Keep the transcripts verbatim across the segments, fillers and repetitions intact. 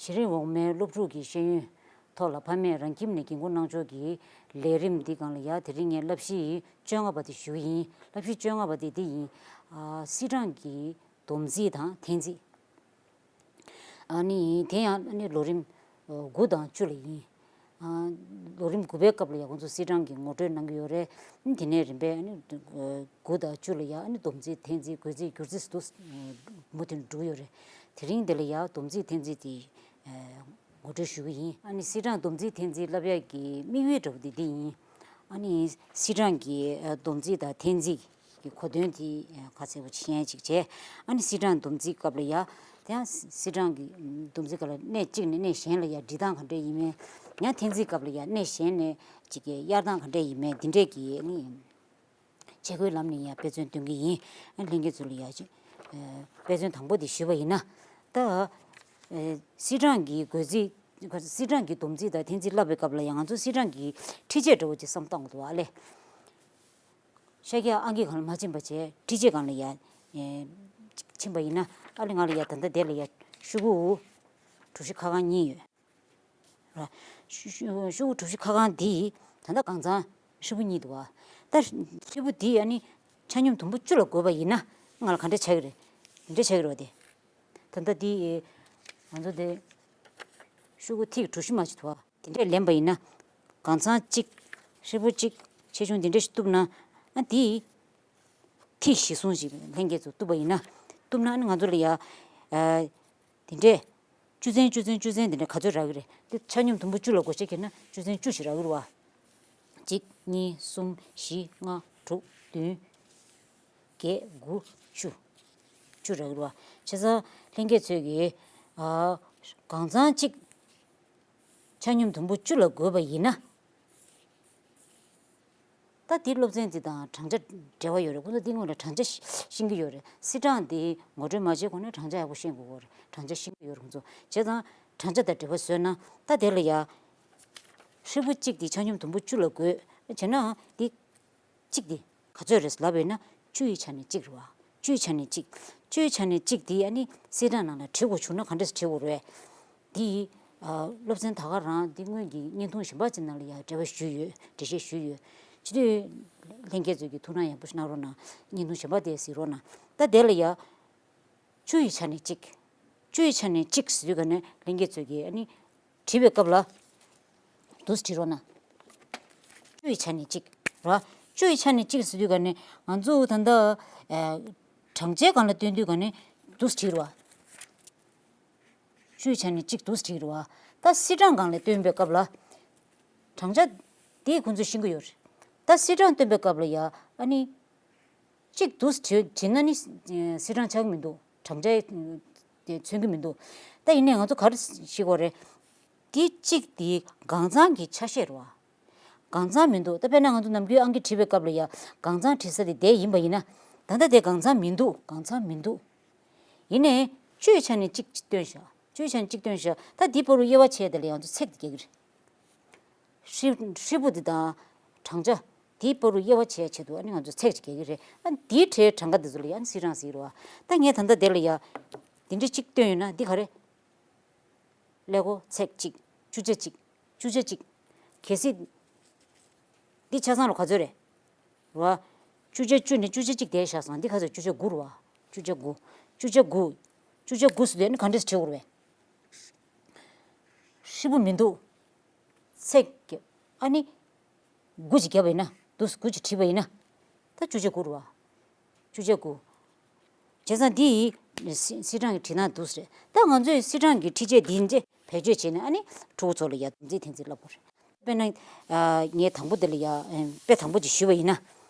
གཞི་རིམ་འོག་མའི་སློབ་ཕྲུག་གི་ཤེས་ཡོན་ཐོག་ལ་ཕ་མས་རང་ཁྱིམ་ནས་འགན་ཁུར་གནང་ཕྱོགས་ཀྱི་ལས་རིམ་འདི་སྒང་ལ་ཡ། དེ་རིང་ངས་བསླབ་གཞི་བཅོ་ལྔ་པ་དེ་ཞུ་གི་ཡིན། བསླབ་གཞི་བཅོ་ལྔ་པ་དེ་འདི་ཡིན། ཨ། སིལ་གྲངས་ཀྱི་སྡོམ་རྩིས་དང་འཐེན་རྩིས། ཨ་ནི་དེ་ཡང་ཨ་ནི་ལོ་རིམ་དགུ་དང་བཅུ་ལ་ཡིན། ཨ། ལོ་རིམ་དགུ་པའི་སྐབས་ལ་ཡང་ཁོང་ཚོ་སིལ་གྲངས་ཀྱི་ངོ་སྤྲོད་གནང་གི་ཡོད་རེད། དེ་ནས་རིམ་པས་ཨ་ནི་དགུ་དང་བཅུ་ལ་ཡང་ཨ་ནི་སྡོམ་རྩིས་འཐེན་རྩིས་བགོ་རྩིས་བསྒྱུར་རྩིས་སུ་མུ་མཐུད་འགྲོ་གི་ཡོད་རེད། དེ་རིང་འདི་ལ་ཡང་སྡོམ་རྩིས་འཐེན་རྩིས་དེ་ངོ་སྤྲོད་ཞུ་གི་ཡིན། ཨ་ནི་སིལ་གྲངས་སྡོམ་རྩིས་འཐེན་རྩིས་བསླབ་ཡག་གི་དམིགས་ཡུལ་འདྲ་བོ་དེ་འདི་ཡིན། ཨ་ནི་སིལ་གྲངས་ཀྱི་སྡོམ་རྩིས་དང་འཐེན་རྩིས་ཀྱི་གོ་དོན་དེ་ཁ་གསལ་པོ་ཤེས་ཡ་ཅིག་བྱས། ཨ་ནི་སིལ་གྲངས་སྡོམ་རྩིས་སྐབས་ལ་ཡ། དེ་ཡང་སིལ་གྲངས་ཀྱི་སྡོམ་རྩིས་སྐབས་ལ་གནས་གཅིག་ནས་གནས་གཞན་ལ་ཡ་སྒྲིལ་སྟངས་ག་འདྲས་ཡིན་མིན། ཡང་འཐེན་རྩིས་སྐབས་ལ་ཡ་གནས་གཞན་ནས་ཅིག་གི་གཡར་སྟངས་ག་འདྲས་ཡིན་མིན། འདི་འདྲས་ཀྱི་ཨ་ནི་བྱེད་སྒོའི་ལམ་ནས་ཡ་དཔེ་མཚོན་སྟོན་གྱི་ཡིན། ཨ་ནི་ལྷན་རྒྱས་ཚོ་ལ་ཡ་ཅིག་དཔེ་མཚོན་དང་པོ་དེ་ཞུས་པ་ཡིན་ན། ད་སིལ་གྲངས་ཀྱི་བགོ་རྩིས། སིལ་གྲངས་ཀྱི་སྡོམ་རྩིས་དང་འཐེན་རྩིས་བསླབ་པའི་སྐབས་ལ་ཡང་ང་ཚོ་སིལ་གྲངས་ཀྱི་ཁྲི་ཆད་འདྲ་བོ་ཅིག་བསམ་བཏང་དགོས་འདུག་ཨ་ལས། ཤཱཀྱ་ཨང་ཀི་སྒང་ལ་མ་ཕྱིན་པ་བྱས། ཁྲི་ཆད་སྒང་ལ་ཡ་ཕྱིན་པ་ཡིན་ན། ཨ་ལས་ང་ལ་ཡ་ད་ལྟ་དེ་ལ་ཡ་ཤོག་གུ་གྲུ་བཞི་ཁ་གང་གཉིས་ཡོད་ར། ཤོག་གུ་གྲུ་བཞི་ཁ་གང་འདི་ད་ལྟ་གང་ཚང་ཧྲིལ་པོ་གཉིས་འདུག་བ། ད་ཧྲིལ་པོ་འདི་ཨ་ནི་ཆ་སྙོམས་དུམ་བུ་བཅུ་ལ་བགོས་པ་ཡིན་ན་ང་ལ་ག་འདྲ་ཆགས་ཀྱི་རེད། འདི་འདྲ་ཆགས་ཀྱི་རེད་བ། དེ་ད་ལྟ་འདི་ང་ཚོ་དེ་ཤོག་གུ་ཐིག་གྲུ་བཞི་མ་ཅིག་འདུག་བ། དེ་འདྲས་ལེན་པ་ཡིན་ན། གང་ཚང་གཅིག་ཧྲིལ་པོ་གཅིག་ཆེ་ཆུང་དེ་འདྲས་ཞིག་གཏུབ་ན། ཨ་དེ་ཐིག་བཞི་གསུང་ཞིག་ལྷན་རྒྱས་ཚོ་གཏུབ་པ་ཡིན་ན། གཏུབ་ན་ཨ་ནི་ང་ཚོ་ལ་ཡ། ཨ། དེ་འདྲས་བཅུ་ཚན་བཅུ་ཚན་བཅུ་ཚན་དེ་འདྲས་ག་ཚོད་རག་གི་རེད། དེ་ཆ་སྙོམས་དུམ་བུ་བཅུ་ལ་བགོ་བཤའ་བརྒྱབ་ན་བཅུ་ཚན་བཅུ་ཞིག་རག་གི་རེད་བ། གཅིག་གཉིས་གསུམ་བཞི་ལྔ་དྲུག་བདུན་བརྒྱད་དགུ་བཅུ། བཅུ་རག་གི་རེད་བ། བྱས་ཙང་ལྷན་རྒྱས་ཚོས་ཀྱིས། ཨ། གང་ཚང་གཅིག་ཆ་སྙོམས་དུམ་བུ་བཅུ་ལ་བགོས་པ་ཡིན་ན། ད་འདི་སློབ་ཚན་འདི་དང་བགྲང་བྱ་འབྲེལ་བ་ཡོད་རེད། ཁོང་ཚོ་འདི་སྔོན་ལ་བགྲང་བྱ་ཤེས་ཀྱི་ཡོད་རེད། སིལ་གྲངས་འདི་ངོ་སྤྲོད་མ་བྱས་གོང་ནས་བགྲང་བྱ་ཡག་པོ་ཤེས་དགོས་ཀྱི་རེད། བགྲང་བྱ་ཤེས་ཀྱི་ཡོད་རེད་ཁོང་ཚོ། བྱས་ཙང་བགྲང་བྱ་དང་འབྲེལ་བ་བཟོས་ན། ད་དེ་ལ་ཡ། ཧྲིལ་པོ་གཅིག་འདི་ཆ་སྙོམས་དུམ་བུ་བཅུ་ལ་བགོས་བྱས་ན་འདི། གཅིག་དེ་ག་ཚོད་རེད་ལབ་པ་ཡིན་ན། བཅུ་ཡི་ཆ་ནས་གཅིག་རེད་བ། བཅུ་ཡི་ཆ་ནས་གཅིག་བཅུ་ཡི་ཆ་ནས་གཅིག་དེ་ཨ་ནི་སིལ་གྲངས་ནང་ལ་བྲི་དགོས་བྱུང་ན་ག་འདྲས་སེ་བྲི་དགོས་རེད། འདི་ཡི། ཨ། སློབ་ཚན་ད་ག་རང་འདི་སྔོན་གྱི་བརྙན་ཐུང་གཞན་པ་ཅིག་ནང་ལ་ཡང་འགྲེལ་བ་ཞུས་ཡོད། འགྲེལ་བཤད་ཞུས་ཡོད། བྱེད་དུས་ལྷན་རྒྱས་ཚོས་ཀྱི་ཐུགས་སྣང་ཡག་པོ་ཞིག་གནང་རོགས་གནང་། བརྙན་ཐུང་གཞན་པ་དེ་གཟིགས་རོགས་གནང་། ད་དེ་ལ་ཡ། བཅུ་ཡི་ཆ་ནས་གཅིག་བཅུ་ཡི་ཆ་ནས་གཅིག་ཟེར་དུས་ག་ནས་ལྷན་རྒྱས་ཚོས་ཀྱིས་ཨ་ནི། བྲིས་པའི་སྐབས་ལ། འདུག་སེ་བྲིས་རོགས་གནང་། བཅུ་ཡི་ཆ་ནས་གཅིག་ར། བཅུ་ཡི་ཆ་ནས་གཅིག་ཟེར་དུས་ག་ནས་ང་ཚོ་ད་ལྟ། ཨ། བགྲང་བྱའི་སྒང་ལ་སྟོན་དུས་ག་ནས་འདུག་སེ་བྲིས་རོགས། བཅུ་ཡི་ཆ་ནས་གཅིག་འདུག་སེ་བྲིས་རོགས། ད་སིལ་གྲངས་སྒང་ལ་སྟོན་པའི་སྐབས་ལ། བགྲང་བྱ་དེ་ཁོང་ཚོས་ཤེས་ཀྱི་ཡོད་རེད། ད་སིལ་གྲངས་སྟོན་པའི་སྐབས་ལ་ཡ་ཨ་ནི། གཅིག་འདུག་སེ་བྲིས་བྲིས་ན་ནི། ཨེ། སིལ་གྲངས་ཆགས་ཀྱི་མི་འདུག་བགྲང་བྱ་དེ་མཚོན་གྱི་མི་འདུག་ད་ཡིན་ནའི་ང་ཚོ་ག་རེ་ཤེས་དགོས་རེད། འདི་གཅིག་དེ་གང་ཚང་གི་ཆ་ཤས་རེད་བ། གང་ཚང་མི་འདུག་ད་དཔེར་ན་ང་ཚོ་ནམ་རྒྱུན་ཨང་ཀི་བྲིས་པའི་སྐབས་ལ་ཡ་གང་ཚང་བྲིས་ས་དེ་དེ་ཡིན་པ་ཡིན་ན། ད་ལྟ་དེ་གང་ཚང་མི་འདུག་གང་ཚང་མི་འདུག་ཡིན་ནའི་བཅུ་ཡི་ཆ་ནས་གཅིག་བཏོན་བཞག་བཅུ་ཡི་ཆ་ནས་གཅིག་བཏོན་བཞག་ད་འདི་བར་དུ་དབྱེ་བ་ཕྱེ་དེ་ལ་ཡང་ཚོ་ཚེག་དེ་རྒྱག་གི་རེད། ཧྲིལ་ཧྲིལ་པོ་འདི་དང་བགྲང་བྱ་འདིའི་བར་དུ་དབྱེ་བ་ཕྱེ་ཡ་ཆེད་དུ་ཨ་ནི་ང་ཚོ་ཚེག་ཅིག་རྒྱག་གི་རེད། ཨ་ནི་འདིའི་གྲས་གྲངས་ཀ་འདི་ཚོ་ལ་ཡང་སིལ་གྲངས་ཟེར་གྱི་རེད་བ། ད་ངས་ད་ལྟ་དེ་ལ་ཡ་འདི་འདྲ་གཅིག་བཏོན་ཡོད་ན་འདི་ག་རེ། ཀླད་ཀོར་ཚེག་གཅིག་བཅུ་ཆ་གཅིག་བཅུ་ཆ་གཅིག་གལ་སྲིད་འདི་ཆ་ཚང་ལ་ག་ཚོད་རེད། རེད་བ། བཅུ་ཆ་བཅུ་ནས་བཅུ་ཆ་གཅིག་དེ་བཞག་སོང་། འདི་ག་ཚོད། བཅུ་ཆ་དགུ་རེད་བ། བཅུ་ཆ་དགུ་བཅུ་ཆ་དགུ་བཅུ་ཆ་དགུ་ཟེར་དུས་ཨ་ནི་ག་འདྲས་སེ་བྲི་དགོས་རེད་པས། ཧྲིལ་པོ་མི་འདུག་ཚེག་གི་ཨ་ནི། དགུ་ཅིག་བརྒྱབ་པ་ཡིན་ན། འདུག་སེ་དགུ་ཅིག་བྲིས་པ་ཡིན་ན། ད་བཅུ་ཆ་དགུ་རེད་བ། བཅུ་ཆ་དགུ། བྱས་ཙང་འདི་ཡི་སིལ་སིལ་གྲངས་ཀྱི་བྲིས་ན་འདུག་སེ་རེད། ད་ང་ཚོས་སིལ་གྲངས་ཀྱི་ཁྲི་ཆད་འདི་འདྲས་བེད་སྤྱོད་བྱས་ནས་ཨ་ནི་ཕྲུ་གུ་ཚོ་ལ་ཡ་སྡོམ་རྩིས་འཐེན་རྩིས་བསླབ་དགོས་རེད། དཔེར་ན། ཨ། ངས་དང་པོ་འདི་ལ་ཡ་དཔེ་དང་པོ་ཅིག་ཞུས་པ་ཡིན་ན།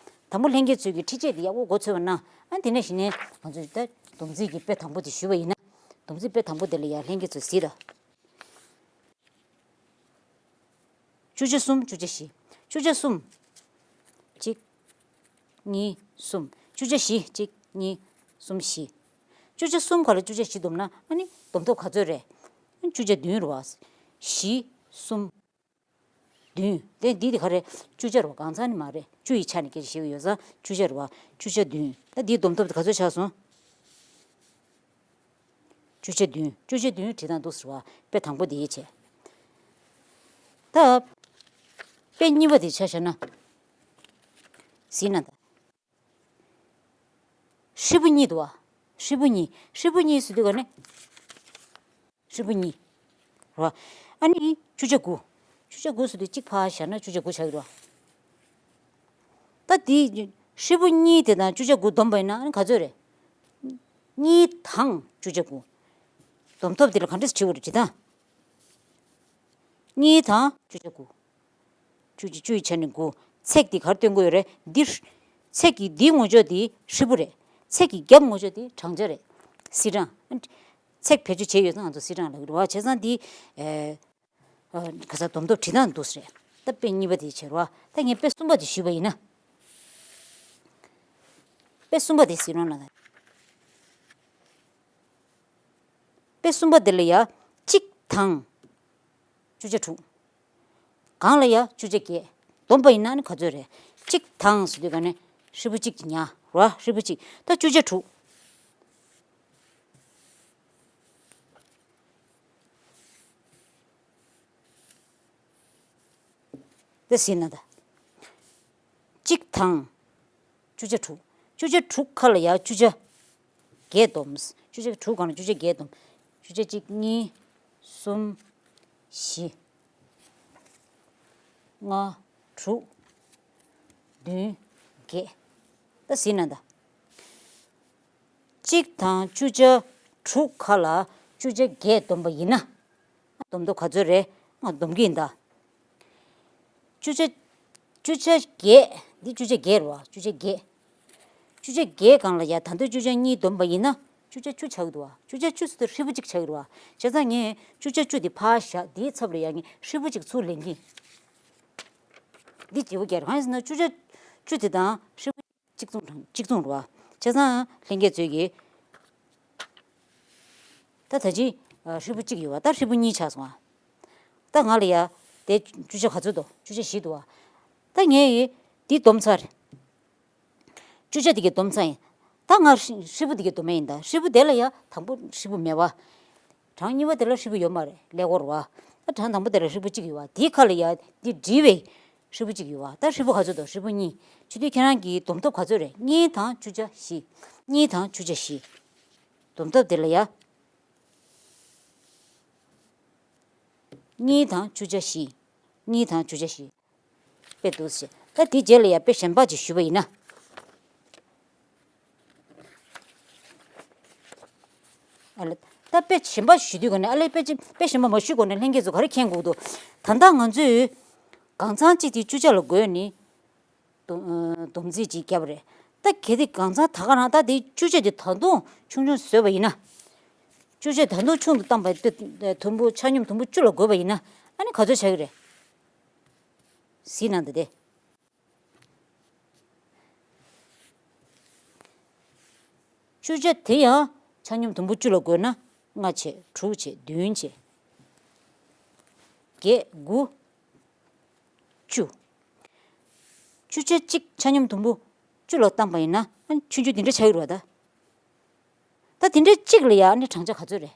དང་པོ་ལྷན་རྒྱས་ཚོས་ཀྱི་ཁྲི་ཆད་འདི་ཡག་པོ་མགོ་ཚོས་པ་གནང་། ཨ། དེ་ནས་གཞི་ནས་ང་ཚོས་ད་སྡོམ་རྩིས་ཀྱི་དཔེ་དང་པོ་དེ་ཞུས་པ་ཡིན་ན། སྡོམ་རྩིས་དཔེ་དང་པོ་དེ་ལ་ཡ་ལྷན་རྒྱས་ཚོས་གཟིགས་དང་། བཅུ་ཆ་གསུམ། བཅུ་ཆ་བཞི། བཅུ་ཆ་གསུམ། གཅིག་གཉིས། གསུམ། བཅུ་ཆ་བཞི། གཅིག་གཉིས། གསུམ། བཞི། བཅུ་ཆ་གསུམ་ག་ལ་བཅུ་ཆ་བཞི་བསྡོམས་ན་ཨ་ནི་བསྡོམས་ཐོབ་ག་ཚོད་རེད། ཨ་ནི་བཅུ་ཆ་བདུན་རེད་བ། བཞི། གསུམ། བདུན། དེ་འདི་དེ་ག་རེ། བཅུ་ཆ་རེད་བ། གང་ཚང་ནི་མ་རེད། བཅུ་ཡི་ཆ་ནས་སྐད་ཆ་བཤད་ཀྱི་ཡོད་ཙང་བཅུ་ཆ་རེད་བ། བཅུ་ཆ་བདུན། ད་འདིའི་བསྡོམས་ཐོབ་དེ་ག་ཚོད་ཆགས་སོང་། བཅུ་ཆ་བདུན། བཅུ་ཆ་བདུན་བྲིས་སྟངས་འདུག་ཟེར་བ། དཔེ་དང་པོ་དེ་བྱས། ད་དཔེ་གཉིས་པ་དེ་ཆ་བཞག་ན། གཟིགས་ན་ད། ཧྲིལ་པོ་གཉིས་འདུག་བ། ཧྲིལ་པོ་གཉིས། ཧྲིལ་པོ་གཉིས་ཟེར་དུས་ག་ནས། ཧྲིལ་པོ་གཉིས། རེད་བ། ཨ་ནི་བཅུ་ཆ་དགུ། བཅུ་ཆ་དགུ་ཟེར་དུས་གཅིག་ཕར་བཞག་ན་བཅུ་ཆ་དགུ་ཆགས་ཀྱི་རེད་བ། ད་དེ་ཧྲིལ་པོ་གཉིས་དེ་དང་བཅུ་ཆ་དགུ་བསྡོམས་པ་ཡིན་ན་ཨ་ནི་ག་ཚོད་རེད། གཉིས་དང་བཅུ་ཆ་དགུ། བསྡོམས་ཐོབ་དེ་ལ་ག་འདྲས་བྱེད་དགོས་རེད་དྲིས་དང་། གཉིས་དང་བཅུ་ཆ་དགུ། བཅུ་གཅིག་བཅུ་ཡི་ཆ་ནས་དགུ། ཚེག་འདི་ག་རེ་སྟོན་གྱི་ཡོད་རེད། འདིར། ཚེག་གི་འདིའི་ངོས་ཕྱོགས་འདི་ཧྲིལ་པོ་རེད། ཚེག་གི་རྒྱབ་ངོས་ཕྱོགས་འདི་བགྲང་བྱ་རེད། སིལ་གྲངས། ཚེག་བེད་སྤྱོད་བྱས་ཡོད་ཙང་ང་ཚོ་སིལ་གྲངས་ལབ་ཀྱི་རེད་བ། བྱས་ཙང་འདི། ཨེ། ཨ། ག་ས་བསྡོམས་ཐོབ་བྲིས་སྟངས་འདུག་ཟེར། ད་དཔེ་གཉིས་པ་དེ་བྱེད་རོགས། ད་ངས་དཔེ་གསུམ་པ་དེ་ཞུས་པ་ཡིན་ན། དཔེ་གསུམ་པ་དེ་གཟིགས་རོགས་གནང་ད། དཔེ་གསུམ་པ་འདི་ལ་ཡ། གཅིག་དང་། བཅུ་ཆ་དྲུག། གང་ལ་ཡ་བཅུ་ཆ་བརྒྱད། བསྡོམས་པ་ཡིན་ན་ནི་ག་ཚོད་རེད། གཅིག་དང་ཟེར་དུས་ག་ནས་ཧྲིལ་པོ་གཅིག་གི་ཉར་རོ། ཧྲིལ་པོ་གཅིག། ད་བཅུ་ཆ་དྲུག། དེ་ཟིན་ན་ད། གཅིག་དང་། བཅུ་ཆ་དྲུག། བཅུ་ཆ་དྲུག་ཁ་ལ་ཡ་བཅུ་ཆ་བརྒྱད་བསྡོམས། བཅུ་ཆ་དྲུག་གང་ལ་བཅུ་ཆ་བརྒྱད་བསྡོམས། བཅུ་ཆ་གཅིག་གཉིས། གསུམ། བཞི། ལྔ། དྲུག་བདུན། བརྒྱད། ད་ཟིན་ན་ད། གཅིག་དང་བཅུ་ཆ་དྲུག་ཁ་ལ་བཅུ་ཆ་བརྒྱད་བསྡོམས་པ་ཡིན་ན། བསྡོམས་ཐོབ་ག་ཚོད་རེད། ང་བསྡོམས་ཀྱི་ཡིན་ད། བཅུ་ཆ། བཅུ་ཆ་བརྒྱད། འདི་བཅུ་ཆ་བརྒྱད་རེད་བ། བཅུ་ཆ་བརྒྱད། བཅུ་ཆ་བརྒྱད་སྒང་ལ་ཡ་ད་དུང་བཅུ་ཆ་གཉིས་བསྡོམས་པ་ཡིན་ན་བཅུ་ཆ་བཅུ་ཆགས་ཀྱི་འདུག་བ། བཅུ་ཆ་བཅུ་ཟེར་དུས་ཧྲིལ་པོ་གཅིག་ཆགས་ཀྱི་རེད་བ། བྱས་ཙང་ངས་བཅུ་ཆ་བཅུ་དེ་ཕར་བཞག་འདིའི་ཚབ་ལ་ཡ་ངས་ཧྲིལ་པོ་གཅིག་ཚུར་ལེན་གྱི་ཡིན། འདི་བརྗེ་པོ་རྒྱག་རེད། གང་ཡིན་ཟེར་ན་བཅུ་ཆ་བཅུ་དེ་དང་ཧྲིལ་པོ་གཅིག་མཚུངས་དང་གཅིག་མཚུངས་རེད་བ། བྱས་ཙང་ལྷན་རྒྱས་ཚོས་ཀྱིས། ད་ད་ཅི། ཨ། ཧྲིལ་པོ་གཅིག་ཡོད་བ། ད་ཧྲིལ་པོ་གཉིས་ཆགས་སོང་ཨ། ད་ང་ལ་ཡ། དེ་བཅུ་ཆ་ག་ཚོད་འདུག་བཅུ་ཆ་བཞི་འདུག་བ། ད་ངས་ཡི། འདི་བསྡོམས་ཚར། བཅུ་ཆ་དེ་གའི་བསྡོམས་ཚར་ཡིན། ད་ང་ཧྲི་ཧྲིལ་པོ་དེ་གའི་བསྡོམས་ཡིན་ད། ཧྲིལ་པོ་དེ་ལ་ཡ་དང་པོ་ཧྲིལ་པོ་མེད་བ། གྲངས་གཉིས་པ་དེ་ལ་ཧྲིལ་པོ་ཡོད་མ་རེད། ཀླད་ཀོར་བ། ད་གྲངས་དང་པོ་དེ་ལ་ཧྲིལ་པོ་གཅིག་ཡོད་བ། དེའི་ཁ་ལ་ཡ་འདི་བྲིས་པའི་ཧྲིལ་པོ་གཅིག་ཡོད་བ། ད་ཧྲིལ་པོ་ག་ཚོད་འདུག་ཧྲིལ་པོ་གཉིས། བྱེད་དུས་ཁྱེད་རང་གིས་བསྡོམས་ཐོབ་ག་ཚོད་རེད། གཉིས་དང་བཅུ་ཆ་བཞི། གཉིས་དང་བཅུ་ཆ་བཞི། བསྡོམས་ཐོབ་དེ་ལ་ཡ། གཉིས་དང་བཅུ་ཆ་བཞི། གཉིས་དང་བཅུ་ཆ་བཞི། དཔེ་འདུག་ཟེར། ད་དེ་རྗེས་ལ་ཡ་དཔེ་གཞན་པ་ཅིག་ཞུས་པ་ཡིན་ན། ཨ་ལེ། ད་དཔེ་གཞན་པ་ཞུ་དུས་གོ་ནས་ཨ་ལེ་དཔེ་ཅི་དཔེ་གཞན་པ་མ་ཞུས་གོ་ནས་ལྷན་རྒྱས་ཚོ་ག་རེ་མཁྱེན་དགོས་འདུག་ད་ལྟ་ང་ཚོས་གང་ཚང་གཅིག་དེ་བཅུ་ཆ་ལ་བགོས་ནས་སྡོམ་སྡོམ་རྩིས་ཅིག་བརྒྱབ་པ་རེད། ད་གལ་ཏེ་གང་ཚང་ད་ག་རང་ད་དེ་བཅུ་ཆ་དེ་ད་དུང་ཆུང་ཆུང་བཟོས་པ་ཡིན་ན། བཅུ་ཆ་ད་དུང་ཆུང་དུ་བཏང་པ་དེ་དུམ་བུ་ཆ་སྙོམས་དུམ་བུ་བཅུ་ལ་བགོས་པ་ཡིན་ན་ཨ་ནི་ག་ཚོད་ཆགས་ཀྱི་རེད། གཟིགས་གནང་དང་དེ། བཅུ་ཆ་དེ་ཡང་ཆ་སྙོམས་དུམ་བུ་བཅུ་ལ་བགོས་ན་ལྔ་བྱས། དྲུག་བྱས། བདུན་བྱས། བརྒྱད། དགུ། བཅུ། བཅུ་ཆ་གཅིག་ཆ་སྙོམས་དུམ་བུ་བཅུ་ལ་བཏང་པ་ཡིན་ན་ཨ་ནི་ཆུང་ཆུང་དེ་འདྲ་ཆགས་ཀྱི་རེད་བ་ད། ད་དེ་འདྲའི་གཅིག་ལ་ཡ་ཨ་ནི་བགྲང་བྱ་ག་ཚོད་རེད།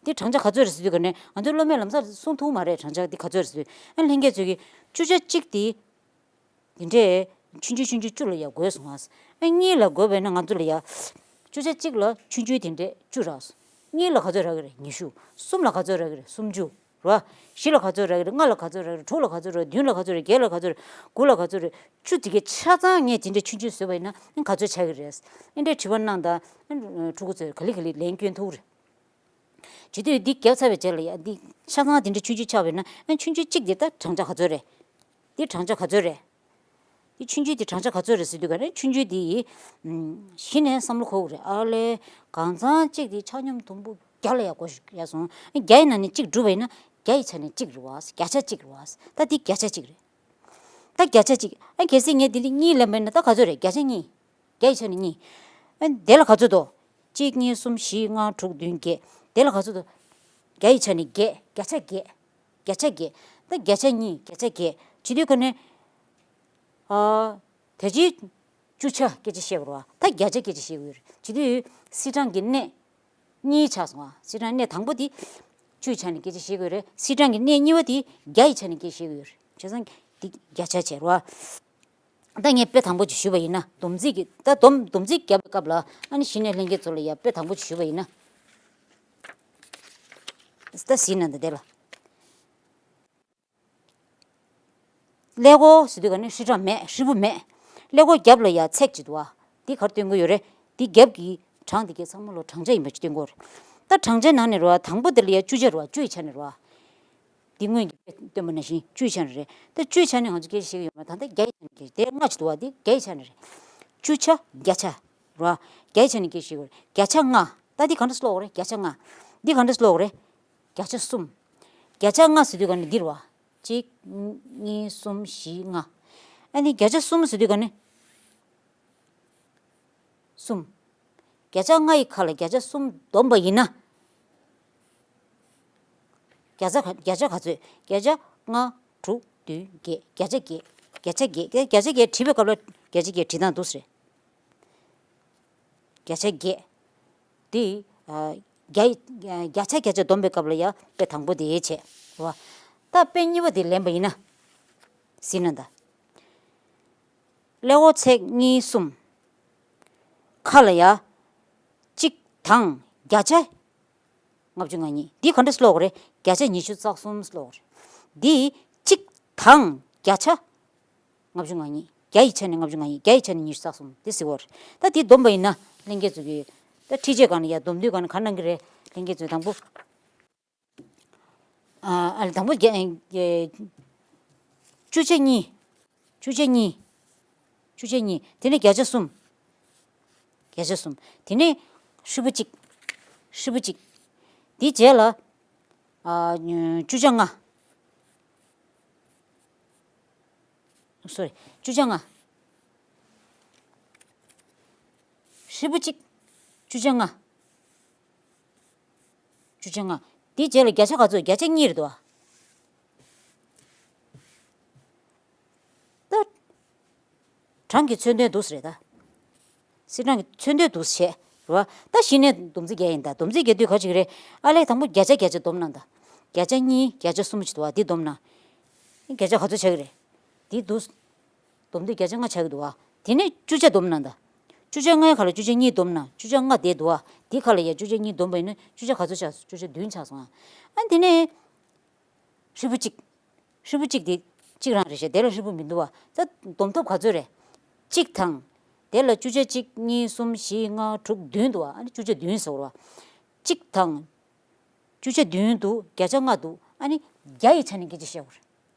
དེ་བགྲང་བྱ་ག་ཚོད་རེད་ཟེར་དུས་ག་ནས་ང་ཚོའི་སློབ་མས་ལམ་སང་གསུང་ཐུབ་མ་རེད། བགྲང་བྱ་འདི་ག་ཚོད་རེད་ཟེར་དུས། ཨ་ལྷན་རྒྱས་ཚོས་ཀྱིས་བཅུ་ཆ་གཅིག་དེ་དེ་འདྲའི་ཆུང་ཆུང་ཆུང་ཆུང་བཅུ་ལ་ཡ་བགོས་སོང་ཨ། ཨ་གཉིས་ལ་བགོས་པས་ན་ང་ཚོ་ལ་ཡ་བཅུ་ཆ་གཅིག་ལ་ཆུང་ཆུང་དེ་འདྲའི་བཅུ་རག་སོང་། གཉིས་ལ་ག་ཚོད་རག་གི་རེད། ཉི་ཤུ། གསུམ་ལ་ག་ཚོད་རག་གི་རེད། སུམ་ཅུ། རེད་བ། བཞི་ལ་ག་ཚོད་རག་གི་རེད། ལྔ་ལ་ག་ཚོད་རག་གི་རེད། དྲུག་ལ་ག་ཚོད་རག་གི་རེད། བདུན་ལ་ག་ཚོད་རེད། བརྒྱད་ལ་ག་ཚོད་རེད། དགུ་ལ་ག་ཚོད་རེད། བཅུ་དེ་གའི་ཆ་ཚང་ངས་དེ་འདྲ་ཆུང་ཆུང་བཟོས་པ་ཡིན་ན་ཨ་ག་ཚོད་ཆགས་ཀྱི་རེད། ཨ་འདྲའི་དྲི་བ་གནང་དང་། ཕྲུ་གུ་ཚོས་ག་ལེ་ག་ལེ་ལན་སྐྱོན་ཐུབ་རེད། བྱེད་དུས་འདི་བརྒྱབ་ཚར་བའི་རྗེས་ལ་ཡ་འདི་ཆ་ཚང་དེ་འདྲ་ཆུང་ཆུང་ཆགས་པ་ཡིན་ན་ཨ་ཆུང་ཆུང་གཅིག་དེ་ད་བགྲང་བྱ་ག་ཚོད་རེད། འདི་བགྲང་བྱ་ག་ཚོད་རེད། འདི་ཆུང་ཆུང་དེ་བགྲང་བྱ་ག་ཚོད་རེད་ཟེར་དུས་ག་ནས་ཆུང་ཆུང་དེ་ཡི་གཞི་ནས་བསམ་བློ་འཁོར་དགོས་རེད། ཨ་ལས་གང་ཚང་གཅིག་དེ་ཆ་སྙོམས་དུམ་བུ་བརྒྱ་ལ་ཡ་བགོ་ཡ་སོང་། བརྒྱ་ཡི་ནང་ནས་གཅིག་བསྒྲུབས་པ་ཡིན་ན་བརྒྱ་ཡི་ཆ་ནས་གཅིག་རེད་བ། བརྒྱ་ཆ་གཅིག་རེད་བ། ད་འདི་བརྒྱ་ཆ་གཅིག་རེད། ད་བརྒྱ་ཆ་གཅིག་ཨ་གལ་སྲིད་ངས་འདི་འདི་གཉིས་ལེན་པ་ཡིན་ན་ད་ག་ཚོད་རེད། བརྒྱ་ཆ་གཉིས། བརྒྱ་ཡི་ཆ་ནས་གཉིས། ཨ་དེ་ལ་ག་ཚོད་འདུག་གཅིག་གཉིས་གསུམ་བཞི་ལྔ་དྲུག་བདུན་བརྒྱད། དེ་ལ་ག་ཚོད་འདུག་བརྒྱ་ཡི་ཆ་ནས་བརྒྱད། བརྒྱ་ཆ་བརྒྱད། བརྒྱ་ཆ་བརྒྱད། ད་བརྒྱ་ཆ་གཉིས། བརྒྱ་ཆ་བརྒྱད། བྱེད་དུས་ག་ནས། ཨ། ད་ཅི། བཅུ་ཆ་སྐད་ཆ་བཤད་དགོས་རེད་བ། ད་བརྒྱ་ཆ་སྐད་ཆ་བཤད་དགོས་རེད། བྱེད་དུས་སིལ་གྲངས་ཀྱི་གནས། གཉིས་ཆགས་སོང་ང་། སིལ་གྲངས་གནས་དང་པོ་དེ་བཅུའི་ཆ་ནས་སྐད་ཆ་བཤད་ཀྱི་ཡོད་རེད། སིལ་གྲངས་ཀྱི་གནས་གཉིས་པ་དེ་བརྒྱ་ཡི་ཆ་ནས་སྐད་ཆ་བཤད་ཀྱི་ཡོད་རེད། བྱས་ཙང་འདི་བརྒྱ་ཆ་བྱས་རེད་བ། ད་ངས་དཔེ་དང་པོ་ཅིག་ཞུས་པ་ཡིན་ན། སྡོམ་རྩིས་ཀྱི་ད་སྡོམ་སྡོམ་རྩིས་བརྒྱབ་པའི་སྐབས་ལ་ཨ་ནི་གཞི་ནས་ལྷན་རྒྱས་ཚོ་ལ་ཡ་དཔེ་དང་པོ་ཅིག་ཞུས་པ་ཡིན་ན། ད་གཟིགས་ན་འདི་དེ་ལ། ཀླད་ཀོར་ཟེར་དུས་ག་ནི་ཧྲིལ་གྲངས་མེད། ཧྲིལ་པོ་མེད། ཀླད་ཀོར་རྒྱབ་ལ་ཡ་ཚེག་ཅིག་འདུག་བ། འདི་ག་རེ་སྟོན་གྱི་ཡོད་རེད། འདི་རྒྱབ་ཀྱི་གྲངས་འདི་གའི་ཚང་མ་ལོ་གྲངས་ཆ་ཡིན་པ་ཅིག་སྟོན་གྱི་ཡོད་རེད། ད་གྲངས་ཆའི་ནང་ནས་རེད་བ། དང་པོ་དེ་ལ་ཡ་བཅུ་ཆ་རེད་བ། བཅུ་ཡི་ཆ་ནས་རེད་བ། འདི་སྔོན་གྱི་སྟོན་པ་ནང་བཞིན་བཅུའི་ཆ་ནས་རེད། ད་བཅུའི་ཆ་ནས་ང་ཚོ་སྐད་ཆ་བཤད་ཀྱི་ཡོད་མ་རེད། ད་ལྟ་བརྒྱ་ཡི་ཆ་ནས་སྐད་ཆ། དེ་ལྔ་ཅིག་འདུག་བ། འདི་བརྒྱ་ཡི་ཆ་ནས་རེད། བཅུ་ཆ་བརྒྱ་ཆ་རེད་བ། བརྒྱ་ཡི་ཆ་ནས་སྐད་ཆ་བཤད་ཀྱི་ཡོད་རེད། བརྒྱ་ཆ་ལྔ། ད་འདི་ག་འདྲ་ཀློག་དགོས་རེད། བརྒྱ་ཆ་ལྔ། འདི་ག་འདྲ་ཀློག་དགོས་རེད། བརྒྱ་ཆ་གསུམ། བརྒྱ་ཆ་ལྔ་ཟེར་དུས་ག་ནི་འདི་རེད་བ། གཅིག་གཉིས། གསུམ། བཞི། ལྔ། ཨ་ནི་བརྒྱ་ཆ་གསུམ་ཟེར་དུས་ག་ནི། གསུམ། བརྒྱ་ཆ་ལྔ་ཡི་ཁ་ལ་བརྒྱ་ཆ་གསུམ་བསྡོམས་པ་ཡིན་ན། བརྒྱ་ཆ་ག་བརྒྱ་ཆ་ག་ཚོད། བརྒྱ་ཆ་ལྔ། དྲུག་བདུན་བརྒྱད། བརྒྱ་ཆ་བརྒྱད། བརྒྱ་ཆ་བརྒྱད། བརྒྱ་ཆ་བརྒྱད་བྲིས་པའི་སྐབས་ལ་བརྒྱ་ཆ་བརྒྱད་བྲིས་སྟངས་འདུག་སེ་རེད། བརྒྱ་ཆ་བརྒྱད། དེ། ཨ། བརྒྱ་ཡི། བརྒྱ་ཆ་བརྒྱ་ཆ་བསྡོམས་པའི་སྐབས་ལ་ཡ་དཔེ་དང་པོ་དེ་བྱས། རེད་བ། ད་དཔེ་གཉིས་པ་དེ་ལེན་པ་ཡིན་ན། གཟིགས་ན་ད། ཀླད་ཀོར་ཚེག་གཉིས། གསུམ། ཁ་ལ་ཡ། གཅིག་དང་བརྒྱ་ཆ་ལྔ་བཅུ་ང་གཉིས། འདི་ག་འདྲ་ཀློག་དགོས་རེད། བརྒྱ་ཆ་ཉི་ཤུ་རྩ་གསུམ་ཀློག་དགོས་རེད། འདི་གཅིག་དང་བརྒྱ་ཆ་ལྔ་བཅུ་ང་གཉིས། བརྒྱ་ཡི་ཆ་ནས་ལྔ་བཅུ་ང་གཉིས། བརྒྱ་ཡི་ཆ་ནས་ཉི་ཤུ་རྩ་གསུམ། དེ་གཟིགས་དགོས་རེད། ད་འདི་བསྡོམས་པ་ཡིན་ན་ལྷན་རྒྱས་ཚོ་གིས། ད་འཁྲིད་བྱེད་སྒང་ལ་ཡ་བསྡོམས་དུས་སྒང་ལ་ག་གནང་གི་རེད། ལྷན་རྒྱས་ཚོས་དང་པོ། ཨ། ཨ་ལ་དང་པོ་བརྒྱ་བཅུ་ཆ་གཉིས། བཅུ་ཆ་གཉིས། བཅུ་ཆ་གཉིས། དེ་ནས་བརྒྱ་ཆ་གསུམ། བརྒྱ་ཆ་གསུམ། དེ་ནས་ཧྲིལ་པོ་གཅིག། ཧྲིལ་པོ་གཅིག། དེའི་རྗེས་ལ། ཨ། བཅུ་ཆ་ལྔ། སོ་རི། བཅུ་ཆ་ལྔ། ཧྲིལ་པོ་གཅིག། བཅུ་ཆ་ལྔ། བཅུ་ཆ་ལྔ། དེའི་རྗེས་ལ་བརྒྱ་ཆ་ག་ཚོད། བརྒྱ་ཆ་གཉིས་རེད་དོ། ད། གྲངས་ཀྱི་མཚོན་དོན་འདུག་སེ་རེད་ད། སིལ་གྲངས་ཀྱི་མཚོན་དོན་འདུག་སེ་བྱས། རེད་བ། ད་གཞི་ནས་སྡོམ་རྩིས་བརྒྱབ་ཡིན་ད། སྡོམ་རྩིས་བརྒྱབ་དུས་ག་ཅིག་རེད། ཨ་ལས་དང་པོ་བརྒྱ་ཆ་བརྒྱ་ཆ་བསྡོམས་ན་ད། བརྒྱ་ཆ་གཉིས། བརྒྱ་ཆ་གསུམ་ཅིག་འདུག་བ། འདི་བསྡོམས་ན། བརྒྱ་ཆ་ག་ཚོད་ཆགས་ཀྱི་རེད། འདི་འདུག་སྡོམ་དུས་བརྒྱ་ཆ་ལྔ་ཆགས་ཀྱི་འདུག་བ། དེ་ནས་བཅུ་ཆ་བསྡོམས་ན་ད། བཅུ་ཆ་ལྔའི་ཁ་ལ་བཅུ་ཆ་གཉིས་བསྡོམས་ན་བཅུ་ཆ་ལྔ་བསྡད་འདུག་བ། དེ་ཁ་ལ་ཡ་བཅུ་ཆ་གཉིས་བསྡོམས་པ་ཡིན་ན་བཅུ་ཆ་ག་ཚོད་ཆགས་སོང་། བཅུ་ཆ་བདུན་ཆགས་སོང་ཨ། ཨ་དེ་ནས། ཧྲིལ་པོ་གཅིག། ཧྲིལ་པོ་གཅིག་དེ་གཅིག་རང་རེད་ཤག་དེ་ལ་ཧྲིལ་པོ་མི་འདུག་བ། ད་བསྡོམས་ཐོབ་ག་ཚོད་རེད། གཅིག་དང་། དེ་ལ་བཅུ་ཆ་གཅིག་གཉིས། གསུམ། བཞི། ལྔ། དྲུག་བདུན་འདུག་བ། ཨ་ནི་བཅུ་ཆ་བདུན་ཟེར་བ། གཅིག་དང་། བཅུ་ཆ་བདུན་འདུག་བརྒྱ་ཆ་ལྔ་འདུག་ཨ་ནི་བརྒྱ་ཡི་ཆ་ནས་སྐད་ཆ་བཤད་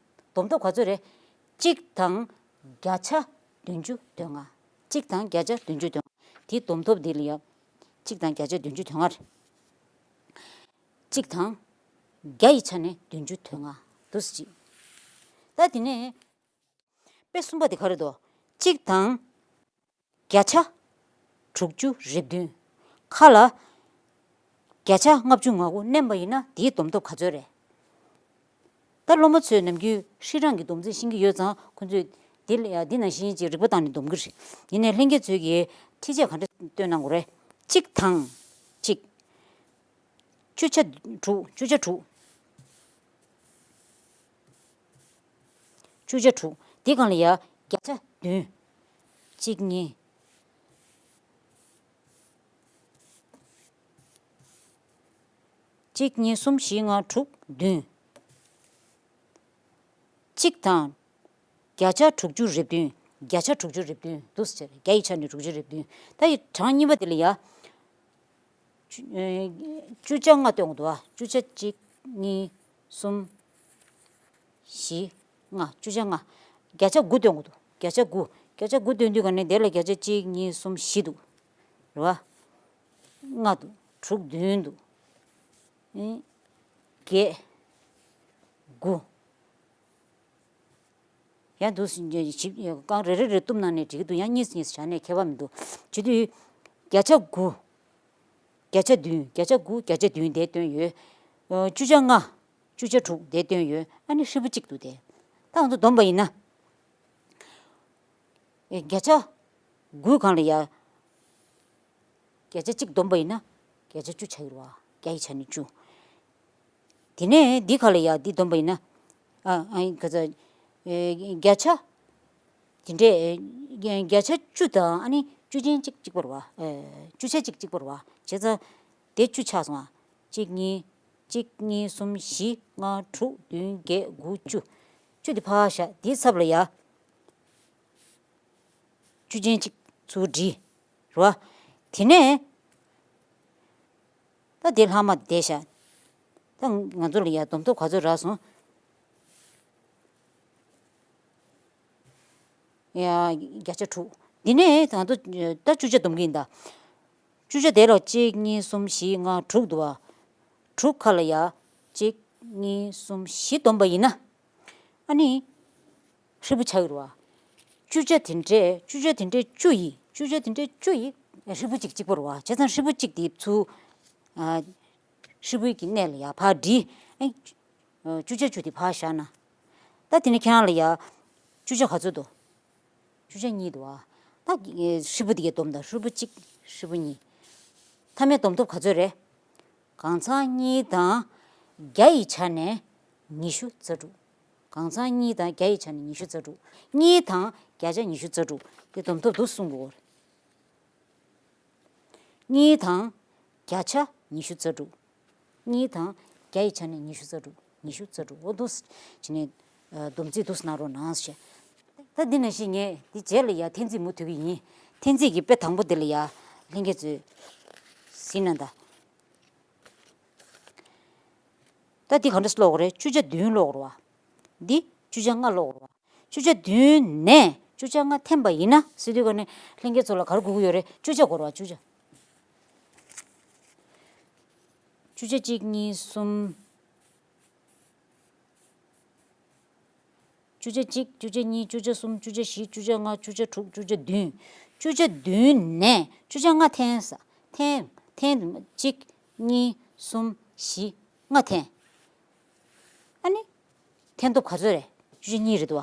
དགོས་རེད། བསྡོམས་ཐོབ་ག་ཚོད་རེད། གཅིག་དང་། བརྒྱ་ཆ་བདུན་ཅུ་དོན་ལྔ། གཅིག་དང་བརྒྱ་ཆ་བདུན་ཅུ་དོན་ལྔ། དེའི་བསྡོམས་ཐོབ་འདི་ལ་ཡ། གཅིག་དང་བརྒྱ་ཆ་བདུན་ཅུ་དོན་ལྔ་རེད། གཅིག་དང་། བརྒྱ་ཡི་ཆ་ནས་བདུན་ཅུ་དོན་ལྔ། འདུག་སེ་གཅིག་ད་དེ་ནས། དཔེ་གསུམ་པ་དེ་ག་རེ་འདུག་གཅིག་དང་། བརྒྱ་ཆ། དྲུག་ཅུ་རེ་བདུན། ཁ་ལ། བརྒྱ་ཆ་ལྔ་བཅུ་ང་དགུ་བསྣན་པ་ཡིན་ན་དེའི་བསྡོམས་ཐོབ་ག་ཚོད་རེད། ད་སློབ་མ་ཚོས་ནམ་རྒྱུན་ཧྲིལ་གྲངས་ཀྱི་སྡོམ་རྩིས་ཤེས་ཀྱི་ཡོད་ཙང་ཁོ་ཚོས་འདི་ལ་ཡ་འདི་ནང་བཞིན་ཅིག་རིག་པ་བཏང་ནས་སྡོམ་གྱི་རེད། ཡིན་ནའི་ལྷན་རྒྱས་ཚོས་ཀྱིས་འཁྲིད་བྱ་ག་འདྲ་སྟོན་གནང་དགོས་རེད། གཅིག་དང་། གཅིག་བཅུ་ཆ་དྲུག་བཅུ་ཆ་དྲུག་བཅུ་ཆ་དྲུག་འདི་སྒང་ལ་ཡ་བརྒྱ་ཆ་བདུན། གཅིག་གཉིས། གཅིག་གཉིས། གསུམ། བཞི། ལྔ། དྲུག་བདུན། གཅིག་དང་། བརྒྱ་ཆ་དྲུག་ཅུ་རེ་བདུན། བརྒྱ་ཆ་དྲུག་ཅུ་རེ་བདུན་འདུག་ཟེར། བརྒྱ་ཡི་ཆ་ནས་དྲུག་ཅུ་རེ་བདུན། ད་ཡི་གྲངས་གཉིས་པ་དེ་ལ་ཡ། བཅུ་ཨེ། བཅུ་ཆ་ལྔ་སྟོན་གྱི་འདུག་བ། བཅུ་ཆ་གཅིག་གཉིས། གསུམ། བཞི། ལྔ། བཅུ་ཆ་ལྔ། བརྒྱ་ཆ་དགུ་སྟོན་གྱི་འདུག་བརྒྱ་ཆ་དགུ། བརྒྱ་ཆ་དགུ་སྟོན་དུས་ག་ནས་དེ་ལ་བརྒྱ་ཆ་གཅིག་གཉིས། གསུམ། བཞི་འདུག་རེད་བ། ལྔ་འདུག་དྲུག་བདུན་འདུག་ཨེ། བརྒྱད། དགུ། ཡང་འདུག་སེ་ཞིབ་རྐང་རེ་རེ་རེ་གཏུབ་གནང་ནས་འགྲིག་གི་འདུག་ཡང་གཉིས་སུ་གཉིས་སུ་བྱས་ནས་ཁྱད་པར་མི་འདུག་བྱེད་དུས། བརྒྱ་ཆ་དགུ། བརྒྱ་ཆ་བདུན། བརྒྱ་ཆ་དགུ། བརྒྱ་ཆ་བདུན་དེ་བཏོན་ཡོད། ཨ། བཅུ་ཆ་ལྔ། བཅུ་ཆ་དྲུག་དེ་བཏོན་ཡོད། ཨ་ནི་ཧྲིལ་པོ་གཅིག་འདུག་དེ། ད་ང་ཚོ་བསྡོམས་པ་ཡིན་ན། ཨེ། བརྒྱ་ཆ་དགུའི་སྒང་ལ་ཡ། བརྒྱ་ཆ་གཅིག་བསྡོམས་པ་ཡིན་ན། བརྒྱ་ཆ་བཅུ་ཆགས་ཀྱི་རེད་བ། བརྒྱ་ཡི་ཆ་ནས་བཅུ། དེ་ནས་འདི་ག་ལ་ཡ་འདི་བསྡོམས་པ་ཡིན་ན། ཨ་ཨ་ག་ཚ། ཨེ་བརྒྱ་ཆ། དེ་འདྲས་ཨེ་བརྒྱ་ཆ་བཅུ་དང་ཨ་ནི་བཅུ་ཅན་གཅིག་གཅིག་པ་རེད་བ། ཨེ་བཅུ་ཆ་གཅིག་གཅིག་པ་རེད་བ། བྱས་ཙང་དེ་བཅུ་ཆགས་སོང་ཨ། གཅིག་གཉིས། གཅིག་གཉིས་གསུམ་བཞི་ལྔ་དྲུག་བདུན་བརྒྱད་དགུ་བཅུ། བཅུ་དེ་ཕར་བཞག་དེའི་ཚབ་ལ་ཡ། བཅུ་ཅན་གཅིག་ཚུར་བྲིས། རེད་བ། དེ་ནས་ད་དེ་ལྷག་མ་དེ་བཞག་ད་ང་ཚོ་ལ་ཡ་བསྡོམས་ཐོབ་ག་ཚོད་རག་སོང་། ཡ་བརྒྱ་ཆ་དྲུག་དེ་ནས་ང་ཚོ་ད་བཅུ་ཆ་བསྡོམས་ཀྱི་ཡིན་ད། བཅུ་ཆ་དེ་ལ་གཅིག་གཉིས་གསུམ་བཞི་ལྔ་དྲུག་འདུག་བ། དྲུག་ཁ་ལ་ཡ། གཅིག་གཉིས་གསུམ་བཞི་བསྡོམས་པ་ཡིན་ན། ཨ་ནི། ཧྲིལ་པོ་ཆགས་ཀྱི་རེད་བ། བཅུ་ཆ་དེ་འདྲས་བཅུ་ཆ་དེ་འདྲས་བཅུ་ཡིས་བཅུ་ཆ་དེ་འདྲས་བཅུ་ཡིས་ཧྲིལ་པོ་གཅིག་གཅིག་པ་རེད་བ། བྱས་ཙང་ཧྲིལ་པོ་གཅིག་དེ་ཚུར། ཨ། ཧྲིལ་པོའི་གི་གནས་ལ་ཡ་ཕར་བྲིས། ཨེ། བཅུ་ཆ་བཅུ་དེ་ཕར་བཞག་ན། ད་དེ་ནས་ཁྱེད་རང་ལ་ཡ། བཅུ་ཆ་ག་ཚོད་འདུག་བཅུ་ཆ་གཉིས་འདུག་ཨ། ད་ཧྲིལ་པོ་དེ་གའི་བསྡོམས་དང་ཧྲིལ་པོ་གཅིག་ཧྲིལ་པོ་གཉིས། མཐའ་མའི་བསྡོམས་ཐོབ་ག་ཚོད་རེད། གང་ཚང་གཉིས་དང་བརྒྱ་ཡི་ཆ་ནས་ཉི་ཤུ་རྩ་དྲུག་གང་ཚང་གཉིས་དང་བརྒྱ་ཡི་ཆ་ནས་ཉི་ཤུ་རྩ་དྲུག་གཉིས་དང་བརྒྱ་ཆ་ཉི་ཤུ་རྩ་དྲུག་དེ་བསྡོམས་ཐོབ་འདུག་གསུང་གི་ཡོད་རེད། གཉིས་དང་བརྒྱ་ཆ་ཉི་ཤུ་རྩ་དྲུག་གཉིས་དང་བརྒྱ་ཡི་ཆ་ནས་ཉི་ཤུ་རྩ་དྲུག་ཉི་ཤུ་རྩ་དྲུག་འོ་འདུག་སེ་བྱས་ནས་ཨ་སྡོམ་རྩིས་འདུག་སེ་གནང་རོགས་གནང་ཞེས། ད་འདི་ནང་བཞིན་ངས་འདི་རྗེས་ལ་ཡ་འཐེན་རྩིས་མུ་མཐུད་ཀྱི་ཡིན། འཐེན་རྩིས་ཀྱི་དཔེ་དང་པོ་འདི་ལ་ཡ་ལྷན་རྒྱས་ཚོས་གཟིགས་གནང་དང་། ད་འདི་ག་འདྲ་སེ་ཀློག་དགོས་རེད། བཅུ་ཆ་བདུན་ཀློག་དགོས་རེད་བ། འདི་བཅུ་ཆ་ལྔ་ཀློག་དགོས་རེད་བ། བཅུ་ཆ་བདུན་ནས་བཅུ་ཆ་ལྔ་འཐེན་པ་ཡིན་ན་ཟེར་དུས་ག་ནས་ལྷན་རྒྱས་ཚོ་ལ་ག་རེ་དགོས་ཀྱི་ཡོད་རེད། བཅུ་ཆ་དགོས་རེད་བ། བཅུ་ཆ། བཅུ་ཆ་གཅིག་གཉིས་གསུམ། བཅུ་ཆ་གཅིག་བཅུ་ཆ་གཉིས། བཅུ་ཆ་གསུམ། བཅུ་ཆ་བཞི། བཅུ་ཆ་ལྔ། བཅུ་ཆ་དྲུག་བཅུ་ཆ་བདུན། བཅུ་ཆ་བདུན་ནས་བཅུ་ཆ་ལྔ་འཐེན་ས། འཐེན། འཐེན། གཅིག་གཉིས། གསུམ། བཞི། ལྔ་འཐེན། ཨ་ནི། འཐེན་ཐོབ་ག་ཚོད་རེད། བཅུ་ཆ་གཉིས་རེད་དོ།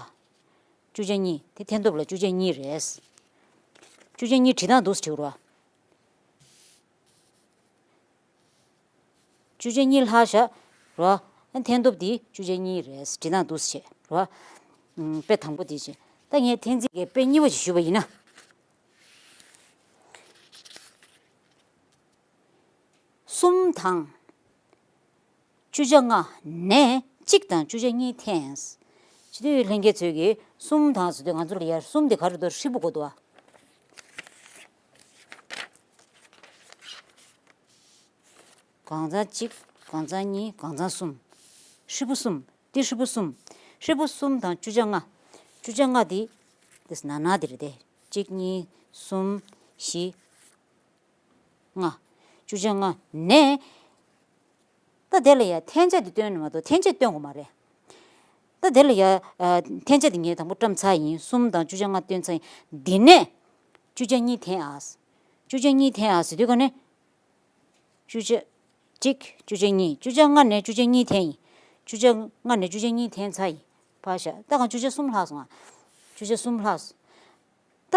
བཅུ་ཆ་གཉིས། དེ་འཐེན་ཐོབ་ལ་བཅུ་ཆ་གཉིས་རེད། བཅུ་ཆ་གཉིས་བྲིས་སྟངས་འདུག་སེ་བྲིས་རོགས། བཅུ་ཆ་གཉིས་ལྷག་བཞག་རོ། འཐེན་ཐོབ་འདི་བཅུ་ཆ་གཉིས་རེད། བྲིས་སྟངས་འདུག་སེ་བྱས་རོ། ཨམ། དཔེ་དང་པོ་འདི་བྱས། ད་ངས་འཐེན་རྩིས་ཀྱི་དཔེ་གཉིས་པ་ཞིག་ཞུས་པ་ཡིན་ན། གསུམ་དང་བཅུ་ཆ་ལྔ་ནས་གཅིག་དང་བཅུ་ཆ་གཉིས་འཐེན། བྱེད་དུས་ལྷན་རྒྱས་ཚོས་ཀྱིས་གསུམ་དང་ཟེར་དུས་ང་ཚོ་ལ་ཡར་གསུམ་དེ་ག་རེ་འདུག་ཧྲིལ་པོ་དགོས་འདུག་བ། གང་ཚང་གཅིག་གང་ཚང་གཉིས། གང་ཚང་གསུམ། ཧྲིལ་པོ་གསུམ། འདི་ཧྲིལ་པོ་གསུམ། ཧྲིལ་པོ་གསུམ་དང་བཅུ་ཆ་ལྔ། བཅུ་ཆ་ལྔ་འདི། འདི་ན་ན་འདི་རེད་དེ། གཅིག་གཉིས། གསུམ། བཞི། ལྔ། བཅུ་ཆ་ལྔ་ནས། ད་དེ་ལ་ཡ་འཐེན་ཆ་འདི་སྟོན་ནི་མ་གཏོགས་འཐེན་ཆ་སྟོན་དགོས་མ་རེད། ད་དེ་ལ་ཡ། ཨ། འཐེན་ཆ་འདི་ངས་དང་པོ་བཀྲམ་ཚར་ཡིན། གསུམ་དང་བཅུ་ཆ་ལྔ་སྟོན་ཚར་ཡིན། འདི་ནས། བཅུ་ཆ་གཉིས་འཐེན་ཨ། བཅུ་ཆ་གཉིས་འཐེན་ཨ་ཟེར་དུས་ག་ནས། བཅུ་ཆ་གཅིག་བཅུ་ཆ་གཉིས། བཅུ་ཆ་ལྔ་ནས་བཅུ་ཆ་གཉིས་འཐེན་ཡིན། བཅུ་ཆ་ལྔ་ནས་བཅུ་ཆ་གཉིས་འཐེན་ཚར་ཡིན། ཕར་བཞག་ད་གང་བཅུ་ཆ་གསུམ་ལྷག་སོང་ཨ། བཅུ་ཆ་གསུམ་ལྷག་སོང་། ད།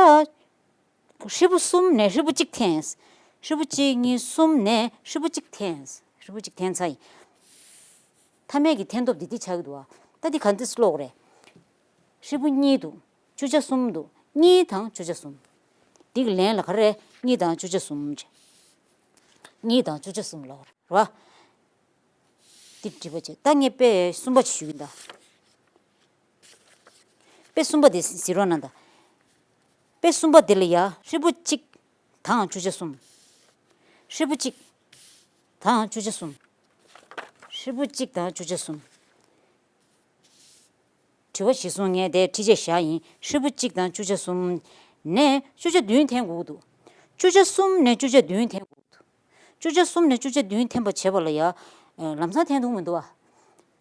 ཧྲིལ་པོ་གསུམ་ནས་ཧྲིལ་པོ་གཅིག་འཐེན། ཧྲིལ་པོ་གཅིག་གཉིས་གསུམ་ནས་ཧྲིལ་པོ་གཅིག་འཐེན། ཧྲིལ་པོ་གཅིག་འཐེན་ཚར་ཡིན། མཐའ་མའི་གི་འཐེན་ཐོབ་འདི་འདི་ཆགས་ཀྱི་འདུག་བ། ད་འདི་ག་འདྲས་ཀློག་རེད། ཧྲིལ་པོ་གཉིས་འདུག་བཅུ་ཆ་གསུམ་འདུག་གཉིས་དང་བཅུ་ཆ་གསུམ། འདི་གི་ལན་ལ་ག་རེ་རེད། གཉིས་དང་བཅུ་ཆ་གསུམ་བྱས། གཉིས་དང་བཅུ་ཆ་གསུམ་ལབ་རེད་བ། འདི་འགྲིག་པ་བྱས། ད་ངས་དཔེ་གསུམ་པ་ཞིག་ཞུ་གི་ཡིན་ད། དཔེ་གསུམ་པ་དེ་གཟིགས་རོགས་གནང་དང་། དཔེ་གསུམ་པ་དེ་ལ་ཡ་ཧྲིལ་པོ་གཅིག་དང་བཅུ་ཆ་གསུམ། ཧྲིལ་པོ་གཅིག་དང་བཅུ་ཆ་གསུམ། ཧྲིལ་པོ་གཅིག་དང་བཅུ་ཆ་གསུམ། དྲི་བ་གཞིར་བཟུང་ངས་དེ་ཁྲིད་ཆས་བཞག་ཡིན། ཧྲིལ་པོ་གཅིག་དང་བཅུ་ཆ་གསུམ་ནས་བཅུ་ཆ་བདུན་འཐེན་དགོས་ཀྱི་འདུག་བཅུ་ཆ་གསུམ་ནས་བཅུ་ཆ་བདུན་འཐེན་དགོས་ཀྱི་འདུག་བཅུ་ཆ་གསུམ་ནས་བཅུ་ཆ་བདུན་འཐེན་པ་བྱེད་པ་ལ་ཡ། ལམ་སང་འཐེན་ཐུབ་མི་འདུག་བ།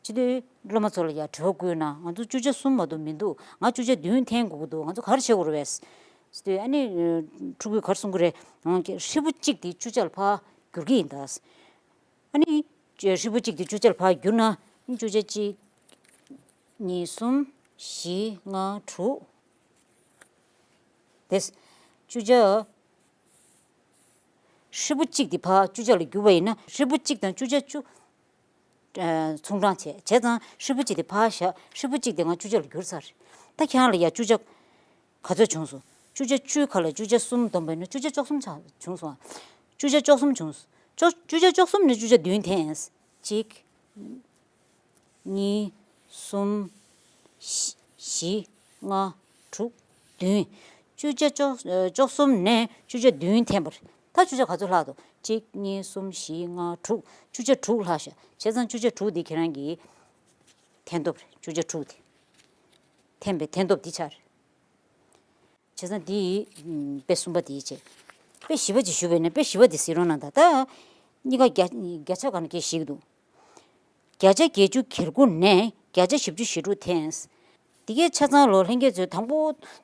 བྱེད་དུས་སློབ་མ་ཚོ་ལ་ཡ་དྲི་བ་བཀོད་ན་ང་ཚོ་བཅུ་ཆ་གསུམ་མ་གཏོགས་མི་འདུག་ང་བཅུ་ཆ་བདུན་འཐེན་དགོས་ཀྱི་འདུག་ང་ཚོ་ག་རེ་བྱེད་དགོས་རེད་པས། ཟེར་དུས་ཨ་ནི། ཕྲུ་གུས་ག་རེ་གསུང་གི་རེད། ཧྲིལ་པོ་གཅིག་དེ་བཅུ་ཆ་ལ་ཕར་བསྒྱུར་གྱི་ཡིན་ད། ཨ་ནི། ཧྲིལ་པོ་གཅིག་དེ་བཅུ་ཆ་ལ་ཕར་བསྒྱུར་ན། བཅུ་ཆ་གཅིག་གཉིས། གསུམ། བཞི། ལྔ། དྲུག་དེ། བཅུ་ཆ། ཧྲིལ་པོ་གཅིག་དེ་ཕར་བཅུ་ཆ་ལ་བསྒྱུར་བ་ཡིན་ན། ཧྲིལ་པོ་གཅིག་དང་བཅུ་ཆ་བཅུ། ཨ། ཚོང་གྲངས་བྱས། བྱས་ཙང་ཧྲིལ་པོ་གཅིག་དེ་ཕར་བཞག་ཧྲིལ་པོ་གཅིག་དེ་ང་བཅུ་ཆ་ལ་བསྒྱུར་ཚར། ད་ཁྱེད་རང་ལ་ཡ་བཅུ་ཆ་ག་ཚོད་བྱུང་སོང་། བཅུ་ཆ་བཅུའི་ཁ་ལ་བཅུ་ཆ་གསུམ་བསྡོམས་པ་ཡིན་ན་བཅུ་ཆ་བཅུ་གསུམ་ཆགས་བྱུང་སོང་། བཅུ་ཆ་བཅུ་གསུམ་བྱུང་སོང་། བཅུ་བཅུ་ཆ་བཅུ་གསུམ་ནས་བཅུ་ཆ་བདུན་འཐེན། གཅིག་གཉིས། གསུམ། བཞི། བཞི། ལྔ། དྲུག་བདུན། བཅུ་ཆ་བཅུ་ཨ། བཅུ་གསུམ་ནས་བཅུ་ཆ་བདུན་འཐེན་པ་རེད། ད་བཅུ་ཆ་ག་ཚོད་ལྷག་འདུག་གཅིག་གཉིས། གསུམ། བཞི། ལྔ། དྲུག་བཅུ་ཆ་དྲུག་ལྷག་ཤག་བྱས་ཙང་བཅུ་ཆ་དྲུག་འདི་ཁྱེད་རང་གི་འཐེན་ཐོབ་རེད། བཅུ་ཆ་དྲུག་དེ། འཐེན་པའི་འཐེན་ཐོབ་འདི་ཆགས་རེད། བྱས་ཙང་འདི་ཨམ། དཔེ་གསུམ་པ་འདི་བྱས། དཔེ་བཞི་པ་ཅིག་ཞུས་པ་ཡིན་ན། དཔེ་བཞི་པ་འདི་གཟིགས་རོགས་གནང་དང་། ད་གཉིས་ཀ་བརྒྱ་བརྒྱ་ཆ་ག་ནས་སྐད་ཤིག་འདུག་བརྒྱ་ཆ་བརྒྱད་ཅུ་གྱ་དགུ་ནས་བརྒྱ་ཆ་བཞི་བཅུ་ཞེ་དྲུག་འཐེན། འདི་གའི་ཆ་ཚང་ལོ་ལྷན་རྒྱས་ཚོས་དང་པོ་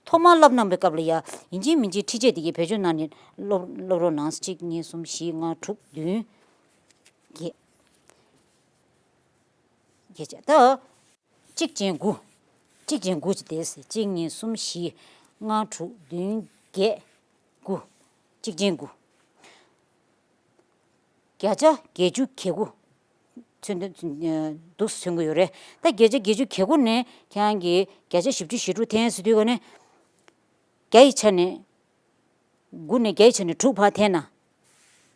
ཐོག་མར་བསླབ་གནང་པའི་སྐབས་ལ་ཡ་ཡིན་གཅིག་མིན་གཅིག་ཁྲིད་ཆས་འདི་གའི་བེད་སྤྱོད་གནང་ནས་སློབ་སློབ་རོགས་གནང་། གཅིག་གཉིས། གསུམ། བཞི། ལྔ། དྲུག་བདུན། བརྒྱད། བརྒྱད་བྱས། ད་གཅིག་ཅན་དགུ། གཅིག་ཅན་དགུ་ཅིག་བསྡད་ཟེར། གཅིག་གཉིས། གསུམ། བཞི། ལྔ། དྲུག་བདུན། བརྒྱད། དགུ། གཅིག་ཅན་དགུ། བརྒྱ་ཆ་བརྒྱད་ཅུ་གྱ་དགུ། ཚོད་འདུ་འདུག་མཚོན་གྱི་ཡོད་རེད། ད་བརྒྱ་ཆ་བརྒྱད་ཅུ་གྱ་དགུ་ནས་ཁྱེད་རང་གིས་བརྒྱ་ཆ་བཞི་བཅུ་ཞེ་དྲུག་འཐེན་ཟེར་དུས་ག་ནས། བརྒྱ་ཡི་ཆ་ནས། དགུ་ནས་བརྒྱ་ཡི་ཆ་ནས་དྲུག་ཕར་འཐེན་ན།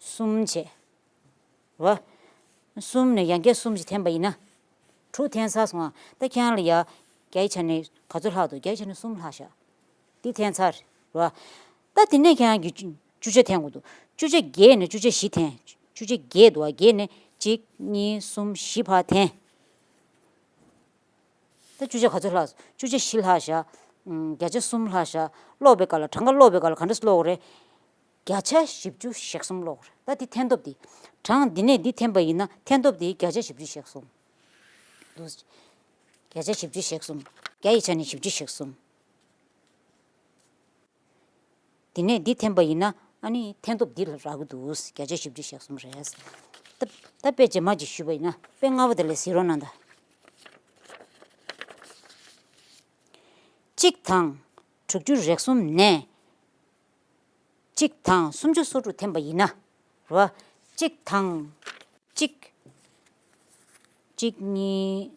གསུམ་བྱས། རེད་བ། གསུམ་ནས་ཡང་བསྐྱར་གསུམ་ཞིག་འཐེན་པ་ཡིན་ན། དྲུག་འཐེན་ཚར་སོང་ཨ། ད་ཁྱེད་རང་ལ་ཡ། བརྒྱ་ཡི་ཆ་ནས་ག་ཚོད་ལྷག་འདུག་བརྒྱ་ཡི་ཆ་ནས་གསུམ་ལྷག་ཤག་འདི་འཐེན་ཚར། རེད་བ། ད་དེ་ནས་ཁྱེད་རང་གིས་བཅུ་བཅུ་ཆ་འཐེན་དགོས་འདུག་བཅུ་ཆ་བརྒྱད་ནས་བཅུ་ཆ་བཞི་འཐེན། བཅུ་ཆ་བརྒྱད་འདུག་བ། བརྒྱད་ནས་གཅིག་གཉིས། གསུམ། བཞི་ཕར་འཐེན། ད་བཅུ་ཆ་ག་ཚོད་ལྷག་སོང་། བཅུ་ཆ་བཞི་ལྷག་ཤག་ཨམ། བརྒྱ་ཆ་གསུམ་ལྷག་ཤག་ཀློག་པའི་སྐབས་ལ། གྲངས་ཀ་ཀློག་པའི་སྐབས་ལ་ག་འདྲ་ཀློག་དགོས་རེད། བརྒྱ་ཆ་བཞི་བཅུ་ཞེ་གསུམ་ཀློག་དགོས་རེད། ད་འདི་འཐེན་ཐོབ་འདི། གྲངས་འདི་ནས་འདི་འཐེན་པ་ཡིན་ན་འཐེན་ཐོབ་འདི་བརྒྱ་ཆ་བཞི་བཅུ་ཞེ་གསུམ། འདུག་བརྒྱ་ཆ་བཞི་བཅུ་ཞེ་གསུམ། བརྒྱ་ཡི་ཆ་ནས་བཞི་བཅུ་ཞེ་གསུམ། འདི་ནས་འདི་འཐེན་པ་ཡིན་ན་ཨ་ནི་འཐེན་ཐོབ་འདི་ལ་རག་གི་འདུག་བརྒྱ་ཆ་བཞི་བཅུ་ཞེ་གསུམ་རེད། ད་ད་དཔེ་རྗེས་མ་ཅིག་ཞུས་པ་ཡིན་ན། དཔེ་ལྔ་པ་དེ་ལ་གཟིགས་རོགས་གནང་དང་། གཅིག་དང་དྲུག་ཅུ་རེ་གསུམ་ནས་གཅིག་དང་སུམ་ཅུ་སོ་དྲུག་འཐེན་པ་ཡིན་ན། རེད་བ། གཅིག་དང་། གཅིག་གཅིག་གཉིས།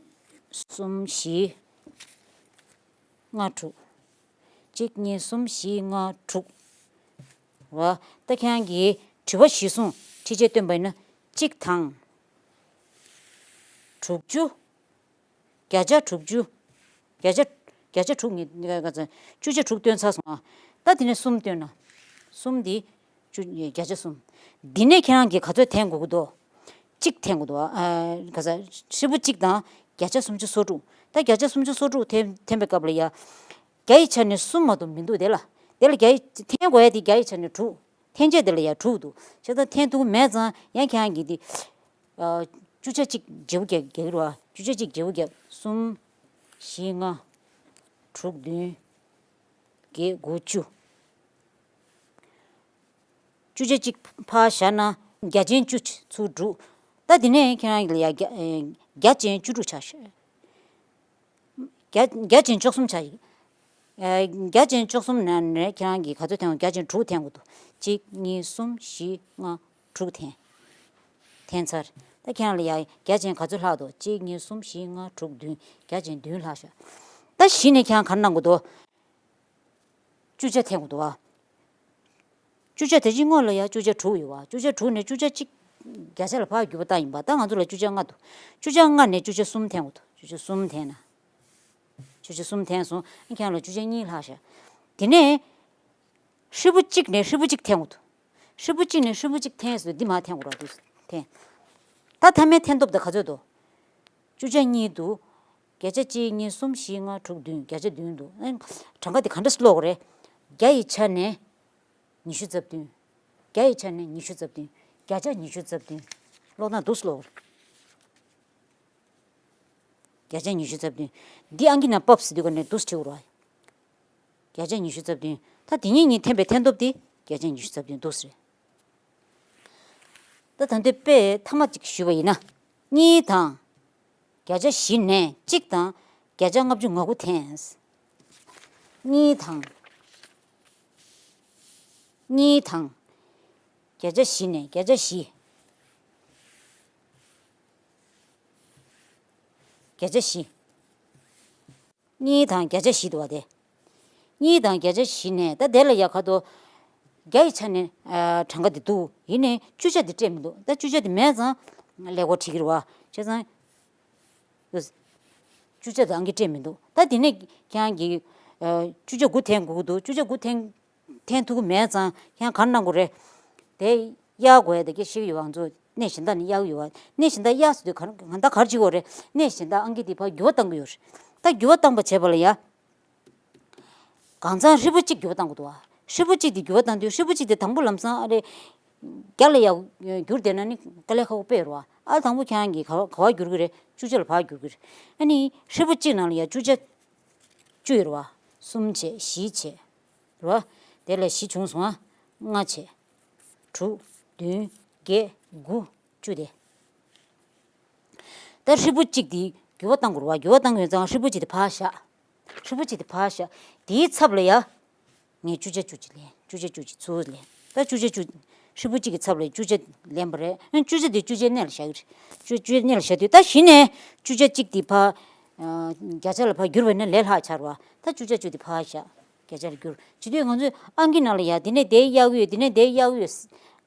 གསུམ། བཞི། ལྔ། དྲུག་གཅིག་གཉིས། གསུམ། བཞི། ལྔ། དྲུག་རེད་བ། ད་ཁྱེད་རང་གིས་དྲི་བ་གཞིར་བཟུང་ཁྲིད་ཆས་སྟོན་པ་ཡིན་ན། གཅིག་དང་དྲུག་ཅུ། བརྒྱ་ཆ་དྲུག་ཅུ། བརྒྱ་ཆ། བརྒྱ་ཆ་དྲུག་ནི། བཅུ་ཆ་དྲུག་བཏོན་ཚར་སོང་ཨ། ད་དེ་ནས་གསུམ་བཏོན་ན། གསུམ་འདི། བཅུ། བརྒྱ་ཆ་གསུམ། འདི་ནས་ཁྱེད་རང་གིས་ག་ཚོད་འཐེན་དགོས་ཀྱི་འདུག་གཅིག་འཐེན་དགོས་འདུག་ཨ། ག་ས། ཧྲིལ་པོ་གཅིག་དང་བརྒྱ་ཆ་སུམ་ཅུ་སོ་དྲུག་ད་བརྒྱ་ཆ་སུམ་ཅུ་སོ་དྲུག་འཐེན་འཐེན་པའི་སྐབས་ལ་ཡ། བརྒྱ་ཡི་ཆ་ནས་གསུམ་མ་གཏོགས་མི་འདུག་དེ་ལ། དེ་ལ་བརྒྱ་ཡི་འཐེན་དགོས་ཡ་དེ་བརྒྱ་ཡི་ཆ་ནས་དྲུག་འཐེན་ཆ་དེ་ལ་ཡ་དྲུག་འདུག་བྱས་ཙང་འཐེན་ཐུབ་ཀྱི་མེད་ཙང་ཡང་ཁྱེད་རང་གིས་དེ། ཨ། བཅུ་ཆ་གཅིག་བརྗེ་པོ་རྒྱག་རྒྱག་གི་རེད་བ། བཅུ་ཆ་གཅིག་བརྗེ་པོ་རྒྱག་གསུམ། བཞི། ལྔ། དྲུག་བདུན། བརྒྱད། དགུ། བཅུ། བཅུ་ཆ་གཅིག་ཕར་བཞག་ན་བརྒྱ་ཅན་བཅུ་ཚུར་དྲུག་ད་དེ་ནས་ཁྱེད་རང་ལ་ཡ་བརྒྱ། ཨེ། བརྒྱ་ཅན་བཅུ་དྲུག་ཆགས་ཤག་བརྒྱ། བརྒྱ་ཅན་བཅུ་གསུམ་ཆགས་ཤག་ཨེ། བརྒྱ་ཅན་བཅུ་གསུམ་ནང་ནས་ཁྱེད་རང་གིས་ག་ཚོད་འཐེན། བརྒྱ་ཅན་དྲུག་འཐེན་དགོས་འདུག་གཅིག་གཉིས། གསུམ། བཞི། ལྔ། དྲུག་འཐེན། འཐེན་ཚར། ད་ཁྱེད་རང་ལ་ཡ་བརྒྱ་ཅན་ག་ཚོད་ལྷག་འདུག་གཅིག་གཉིས། གསུམ། བཞི། ལྔ། དྲུག་བདུན། བརྒྱ་ཅན་བདུན་ལྷག་ཤག་ད་གཞི་ནས་ཁྱེད་རང་ག་རེ་གནང་དགོས་འདུག་བཅུ་ཆ་འཐེན་དགོས་འདུག་བ། བཅུ་ཆ་དེ་བཞིན་སྔོན་ལ་ཡང་བཅུ་ཆ་དྲུག་ཡོད་བ། བཅུ་ཆ་དྲུག་ནས་བཅུ་ཆ་གཅིག་བརྒྱ་ཆ་ལ་ཕར་བསྒྱུར་བ་བཏང་ཡིན་པ། ད་ང་ཚོ་ལ་བཅུ་ཆ་ལྔ་འདུག་བཅུ་ཆ་ལྔ་ནས་བཅུ་ཆ་གསུམ་འཐེན་དགོས་འདུག་བཅུ་ཆ་གསུམ་འཐེན་ན། བཅུ་ཆ་གསུམ་འཐེན་སོང་། ཨ། ཁྱེད་རང་ལ་བཅུ་ཆ་གཉིས་ལྷག་ཤག་དེ་ནས་ཧྲིལ་པོ་གཅིག་ནས་ཧྲིལ་པོ་གཅིག་འཐེན་དགོས་འདུག་ཧྲིལ་པོ་གཅིག་ནས་ཧྲིལ་པོ་གཅིག་འཐེན་སོང་། འདི་མར་འཐེན་དགོས་ར། འདུག་འཐེན། ད་མཐའ་མའི་འཐེན་ཐོབ་དེ་ག་ཚོད་འདུག་བཅུ་ཆ་གཉིས་འདུག་བརྒྱ་ཆ་གཅིག་གཉིས། གསུམ། བཞི། ལྔ། དྲུག་བདུན། བརྒྱ་ཆ་བདུན་འདུག་ཨ། གྲངས་ཀ་དེ་ག་འདྲ་ཀློག་དགོས་རེད། བརྒྱ་ཡི་ཆ་ནས་ཉི་ཤུ་རྩ་བདུན། བརྒྱ་ཡི་ཆ་ནས་ཉི་ཤུ་རྩ་བདུན། བརྒྱ་ཆ་ཉི་ཤུ་རྩ་བདུན། ཀློག་སྟངས་འདུག་སེ་ཀློག་དགོས་རེད། བརྒྱ་ཆ་ཉི་ཤུ་རྩ་བདུན། འདི་ཨང་ཀི་ནང་ཕབ་ཟེར་དུས་ག་ནས་འདུག་སེ་བྲིས་དགོས་རེད། བརྒྱ་ཆ་ཉི་ཤུ་རྩ་བདུན། ད་དེ་གཉིས་གཉིས་འཐེན་པའི་འཐེན་ཐོབ་དེ་བརྒྱ་ཆ་ཉི་ཤུ་རྩ་བདུན་འདུག་སེ་རེད། ད་ད་འདི་དཔེ་ཐ་མ་གཅིག་ཞུས་པ་ཡིན་ན། གཉིས་དང་བརྒྱ་ཆ་བཞི་ནས་གཅིག་དང་བརྒྱ་ཆ་ལྔ་བཅུ་ང་དགུ་འཐེན། གཉིས་དང་། གཉིས་དང་། བརྒྱ་ཆ་བཞི་ནས་བརྒྱ་ཆ་བཞི། བརྒྱ་ཆ་བཞི། གཉིས་དང་བརྒྱ་ཆ་བཞི་འདུག་བ་དེ། གཉིས་དང་བརྒྱ་ཆ་བཞི་ནས་ད་དེ་ལ་ཡ་ཁ་དོ། བརྒྱ་ཡི་ཆ་ནས་ཨ་གྲངས་ཀ་དེ་འདུག་ཡིན་ནའི་བཅུ་ཆ་དེ་སྤྲད་མི་འདུག་ད་བཅུ་ཆ་དེ་མེད་ཙང་ཀླད་ཀོར་ཁྲིད་ཀྱི་རེད་བ། བྱས་ཙང་། བཅུ་ཆ་དེ་ཨང་ཀི་སྤྲད་མི་འདུག་ད་དེ་ནས་ཁྱེད་རང་གིས་ཨ་བཅུ་ཆ་དགུ་འཐེན་དགོས་ཀྱི་འདུག་བཅུ་ཆ་དགུ་འཐེན། འཐེན་ཐུབ་ཀྱི་མེད་ཙང་ཁྱེད་རང་ག་རེ་གནང་དགོས་རེད། དེ་གཡར་དགོས་ཡ་དེ་སྐད་ཤེས་ཀྱི་ཡོད། ང་ཚོ་གནས་གཞན་དག་ནས་གཡར་གྱི་ཡོད་བ། གནས་གཞན་དག་གཡར་ཟེར་དུས་ག་རེ་ད་ག་རེ་བྱེད་དགོས་རེད། གནས་གཞན་དག་ཨང་ཀི་དེ་ཕར་འགྱུར་བ་གཏང་གི་ཡོད་རེད། ད་འགྱུར་བ་བཏང་པ་བྱས་པ་ལ་ཡ། གང་ཚང་ཧྲིལ་པོ་གཅིག་འགྱུར་བ་བཏང་དགོས་འདུག་བ། ཧྲིལ་པོ་གཅིག་དེ་འགྱུར་བ་བཏང་དུས་ཧྲིལ་པོ་གཅིག་དེ་དང་པོ་ལམ་སང་ཨ་རེ། བརྒྱ་ལ་ཡ་འགྱུར་བསྡད་ན་ནི་དཀའ་ལས་ཁག་པོ་དཔེ་རེད་བ། ཨ་དང་པོ་ཁྱེད་རང་གིས་ག་བ་ག་བ་འགྱུར་གི་རེད། བཅུ་ཆ་ལ་ཕར་འགྱུར་གི་རེད། ཨ་ནི་ཧྲིལ་པོ་གཅིག་ནང་ལ་ཡ་བཅུ་ཆ་བཅུ་ཡོད་རེད་བ། གསུམ་བྱས་བཞི་བྱས། རེད་བ། དེ་ལ་བཞི་བྱུང་སོང་ཨ། ལྔ་བྱས། དྲུག་བདུན་བརྒྱད་དགུ་བཅུ་དེ། ད་ཧྲིལ་པོ་གཅིག་དེ་འགྱུར་བ་བཏང་དགོས་རེད་བ། འགྱུར་བ་བཏང་དགོས་ཙང་ཧྲིལ་པོ་གཅིག་དེ་ཕར་བཞག་ཧྲིལ་པོ་གཅིག་དེ་ཕར་བཞག་དེའི་ཚབ་ལ་ཡ། ངས་བཅུ་ཆ་བཅུ་གཅིག་ལེན། བཅུ་ཆ་བཅུ་གཅིག་ཚུར་ལེན། ད་བཅུ་ཆ་བཅུ། ཧྲིལ་པོ་གཅིག་གི་ཚབ་ལ་བཅུ་ཆ་ལེན་པ་རེད། ཨ་བཅུ་ཆ་དེ་བཅུ་ཆའི་སྣེ་ལ་བཞག་གི་རེད། བཅུ་བཅུ་ཆའི་སྣེ་ལ་བཞག་དུས་ད་གཞི་ནས་བཅུ་ཆ་གཅིག་དེ་ཕར། ཨ་བརྒྱ་ཆ་ལ་ཕར་བསྒྱུར་བ་ནི་ལས་སླ་ཆགས་རེད་བ། ད་བཅུ་ཆ་བཅུ་དེ་ཕར་བཞག་བརྒྱ་ཆ་ལ་བསྒྱུར། བྱེད་དུས་ང་ཚོས་ཨང་ཀི་ནང་ལ་ཡ་དེ་ནས་དེ་གཡར་གྱི་ཡོད། དེ་ནས་དེ་གཡར་གྱི་ཡོད།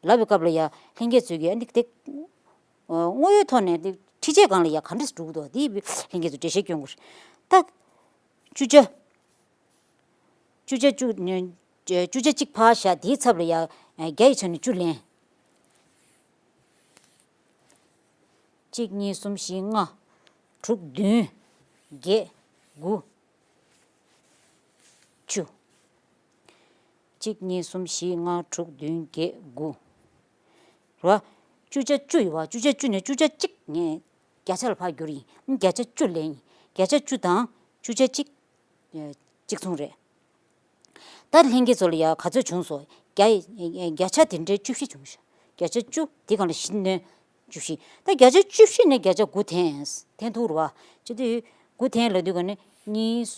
ལབ་པའི་སྐབས་ལ་ཡ་ལྷན་རྒྱས་ཚོས་ཀྱིས་ཨ་འདི་དེ། ཨ་དངོས་ཡོད་ཐོག་ནས་འདི་འཕྲི་ཆས་སྒང་ལ་ཡ་ག་འདྲས་འགྲོ་གི་འདུག་དེ་ལྷན་རྒྱས་ཚོས་འགྲེལ་བཤད་སྐྱོན་དགོས་རེད། ད། བཅུ་ཆ། བཅུ་ཆ་བཅུ། བཅུ་ཆ་གཅིག་ཕར་བཞག་དེའི་ཚབ་ལ་ཡ། བརྒྱ་ཡི་ཆ་ནས་བཅུ་ལེན། གཅིག་གཉིས་གསུམ་བཞི་ལྔ། དྲུག་བདུན། བརྒྱད། དགུ། བཅུ། གཅིག་གཉིས་གསུམ་བཞི་ལྔ་དྲུག་བདུན་བརྒྱད་དགུ། རེད་བ། བཅུ་ཆ་བཅུ་ཡོད་བ། བཅུ་ཆ་བཅུ་ནས་བཅུ་ཆ་གཅིག་ངས་བརྒྱ་ཆ་ལ་ཕར་བསྒྱུར་ཡིན། བརྒྱ་ཆ་བཅུ་ལེན་ཡིན། བརྒྱ་ཆ་བཅུ་དང་བཅུ་ཆ་གཅིག་ཨེ། གཅིག་མཚུངས་རེད། ད་ལྷན་རྒྱས་ཚོ་ལ་ཡ་ག་ཚོད་བྱུང་སོང་། བརྒྱ་ཡི་བརྒྱ་ཆ་དེ་འདྲའི་བཅུ་བཞི་བྱུང་ཤག་བརྒྱ་ཆ་བཅུ་དེ་གང་ལ་བཞི་བསྣོན་བཅུ་བཞི། ད་བརྒྱ་ཆ་བཅུ་བཞི་ནས་བརྒྱ་ཆ་དགུ་འཐེན་འཐེན་ཐུབ་རེད་བ། བྱེད་དུས་དགུ་འཐེན་ལབ་དུས་ག་ནས་གཉིས་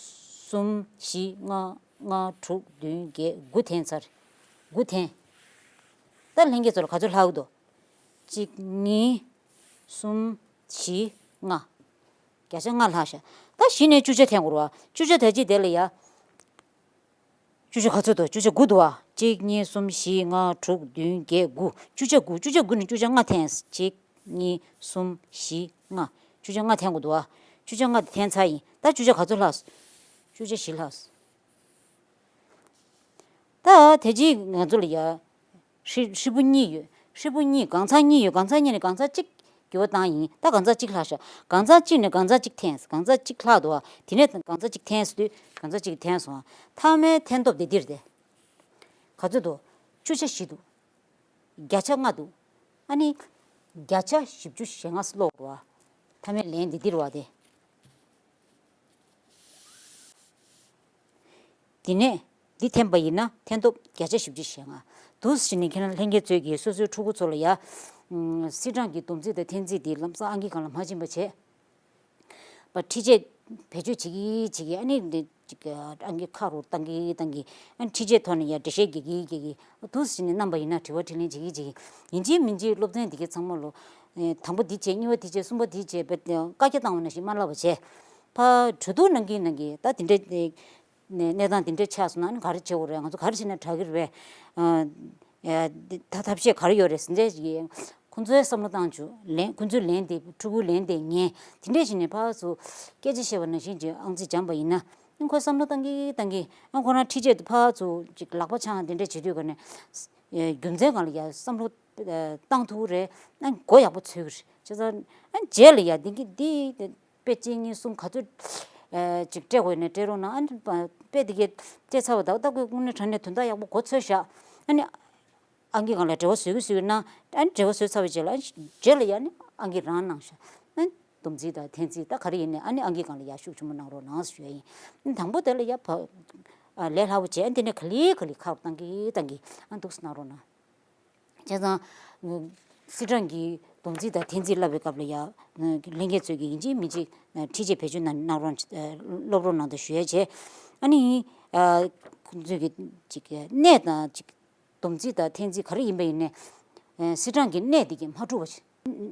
གསུམ་བཞི་ལྔ་ལྔ་དྲུག་བདུན་བརྒྱད་དགུ་འཐེན་ཚར། དགུ་འཐེན། ད་ལྷན་རྒྱས་ཚོ་ལ་ག་ཚོད་ལྷག་འདུག་གཅིག་གཉིས། གསུམ། བཞི། ལྔ། བརྒྱ་ཆ་ལྔ་ལྷག་ཤག་ད་གཞི་ནས་བཅུ་ཆ་འཐེན་དགོས་རེད་བ། བཅུ་ཆ་ད་ཅི་དེ་ལ་ཡ། བཅུ་ཆ་ག་ཚོད་འདུག་བཅུ་ཆ་དགུ་འདུག་བ། གཅིག་གཉིས་གསུམ་བཞི་ལྔ་དྲུག་བདུན་བརྒྱད་དགུ། བཅུ་ཆ་དགུ། བཅུ་ཆ་དགུ་ནས་བཅུ་ཆ་ལྔ་འཐེན། གཅིག་གཉིས། གསུམ། བཞི། ལྔ། བཅུ་ཆ་ལྔ་འཐེན་དགོས་འདུག་བ། བཅུ་ཆ་ལྔ་དེ་འཐེན་ཚར་ཡིན། ད་བཅུ་ཆ་ག་ཚོད་ལྷག་བཅུ་ཆ་བཞི་ལྷག་ད་དེ་རྗེས་ང་ཚོ་ལ་ཡ། ཧྲིལ་ཧྲིལ་པོ་གཉིས་ཡོད། ཧྲིལ་པོ་གཉིས། གང་ཚང་གཉིས་ཡོད། གང་ཚང་གཉིས་ནས་གང་ཚང་གཅིག་འགྱུར་བ་བཏང་ཡིན། ད་གང་ཚང་གཅིག་ལྷག་ཤག་གང་ཚང་གཅིག་ནས་གང་ཚང་གཅིག་འཐེན། གང་ཚང་གཅིག་ལྷག་འདུག་བ། དེ་ནས་གང་ཚང་གཅིག་འཐེན་ཟེར་དུས་གང་ཚང་གཅིག་འཐེན་སོང་བ། མཐའ་མའི་འཐེན་སྟོབས་དེ་འདིར་དེ། ག་ཚོད་འདུག་བཅུ་ཆ་བཞི་འདུག་བརྒྱ་ཆ་ལྔ་འདུག་ཨ་ནི། བརྒྱ་ཆ་བཞི་བཅུ་ཞེ་ལྔ་ལོག་རེད་བ། མཐའ་མའི་ལན་འདི་འདིར་བ་དེ། དེ་ནས་འདི་འཐེན་པ་ཡིན་ན་འཐེན་སྟོབས་བརྒྱ་ཆ་བཞི་བཅུ་ཞེ་ལྔ། འདུག་སེ་བྱས་ནས་ཁྱེད་རང་ལྷན་རྒྱས་ཚོས་ཀྱིས་སོ་སོའི་ཕྲུ་གུ་ཚོ་ལ་ཡ། ཨུམ། སིལ་གྲངས་ཀྱི་སྡོམ་རྩིས་དང་འཐེན་རྩིས་འདི་ལམ་སང་ཨང་ཀི་སྒང་ལ་མ་ཕྱིན་པ་བྱས། པ་འཕྲི་ཆས་བེད་སྤྱོད་བྱེད་ཀྱི་བྱེད་ཀྱི་ཨ་ནི་འདི་ཅིག་ཨང་ཀི་ཁ་རུ་བཏང་གི་བཏང་གི་ཨ་ནི་འཕྲི་ཆས་ཐོག་ནས་ཡ་འགྲེལ་བཤད་རྒྱག་གི་རྒྱག་གི། འདུག་སེ་བྱས་ནས་རྣམ་པ་ཡིན་ན་དྲི་བ་དྲིས་ལན་བྱེད་ཀྱི་བྱེད་ཀྱི། ཡིན་གཅིག་མིན་གཅིག་སློབ་ཚན་འདི་གའི་ཚང་མ་ལོ། ཨེ། དང་པོ་འདི་བྱས། གཉིས་པ་འདི་བྱས། གསུམ་པ་འདི་བྱས་པས་བཀའ་རྒྱ་བཏང་བ་ནང་བཞིན་མ་བསླབ་པ་བྱས། ཕར་གྲོས་བསྡུར་གནང་གིན་གནང་གིན་ད་དེ་འདྲའི་གནས་གནས་སྟངས་དེ་འདྲ་ཆགས་སོང་ན་ཨ་ནི་ག་རེ་བྱེད་དགོས་རེད། ང་ཚོ་ག་རེ་བྱས་ན་དྲག་གི་རེད། ཨ། ཨེ། ད་ཐབས་ཤེས་ག་རེ་ཡོད་རེད་ཟེར་འདྲ་ཞིག་ཁོང་ཚོའི་བསམ་བློ་བཏང་བྱུང་། ལན་ཁོང་ཚོའི་ལན་དེ་ཕྲུ་གུའི་ལན་དེ་ཉན། དེ་འདྲ་བྱས་ནས་ཕར་ཚུར་སྐད་ཆ་བཤད་པ་ནང་བཞིན་གྱི་ཨང་རྩིས་སྦྱངས་པ་ཡིན་ན་ཨ་ཁོས་བསམ་བློ་བཏང་གིན་བཏང་གིན་ཨ་ཁོ་རང་འཕྲི་ཆས་དེ་ཕར་ཚུར་ཅིག་ལག་པ་འཆང་དེ་འདྲ་བྱེད་དུས་ག་ནས། རྒྱུ་མཚན་སྒང་ལ་ཡ་བསམ་བློ་བཏང་ཐུབ་རེད། ཨ་མགོ་ཡག་པོ་ཚོས་ཀྱི་རེད། བྱས་ཙང་ཨ་རྗེས་ལ་ཡ་འདི་གི་འདི་དཔེ་གཅིག་གཉིས་གསུམ་ག་ཚོད་ཅིག་སྤྲད་དགོས་ན་སྤྲད་རོགས་གནང་། ཨ་ནི་དཔེ་འདི་གས་སྤྲད་ཚར་བ་ད་ད་ཁོས་དངོས་གནས་དྲང་གནས་དོན་དག་ཡག་པོ་མགོ་ཚོས་བཞག་ཨ་ནི་ཨང་ཀི་སྒང་ལ་འབྲེལ་བ་བཟོ་གི་བཟོ་གི་གནང་། ཨ་ནི་འབྲེལ་བ་བཟོས་ཚར་བའི་རྗེས་ལ་ཨ་ནི་རྗེས་ལ་ཡ་ཨ་ནི་ཨང་ཀི་རང་གནང་ཤག་ཨ་ནི། སྡོམ་རྩིས་དང་འཐེན་རྩིས་ད་ག་རེ་ཡིན་ནའི་ཨ་ནི་ཨང་ཀི་སྒང་ལ་ཡ་ཤུགས་ཆེན་པོ་གནང་རོགས་གནང་ཞུ་ཡ་ཡིན། དང་པོ་དེ་ལ་ཡ་ཕ། ཨ་ལས་སླ་པོ་བྱས། ཨ་དེ་ནས་ག་ལེ་ག་ལེ་ཁག་བཏང་གི་བཏང་གི་ཨ་འདུག་སེ་གནང་རོགས་གནང་། བྱས་ཙང་། སིལ་གྲངས་ཀྱི་སྡོམ་རྩིས་དང་འཐེན་རྩིས་བསླབ་པའི་སྐབས་ལ་ཡ། ལྷན་རྒྱས་ཚོས་ཀྱིས་ཡིན་གཅིག་མིན་གཅིག་འཕྲི་ཆས་བེད་སྤྱོད་གནང་གནང་རོགས། སློབ་རོགས་གནང་དང་ཞུ་ཡ་བྱས། ཨ་ནི། ཁོང་ཚོས་ཀྱི་ཅིག་གནས་དང་ཅིག་སྡོམ་རྩིས་དང་འཐེན་རྩིས་ག་རེ་ཡིན་པ་ཡིན་ནའི། སིལ་གྲངས་ཀྱི་གནས་འདི་གས་མ་འཁྲུགས་པ་ཞིག་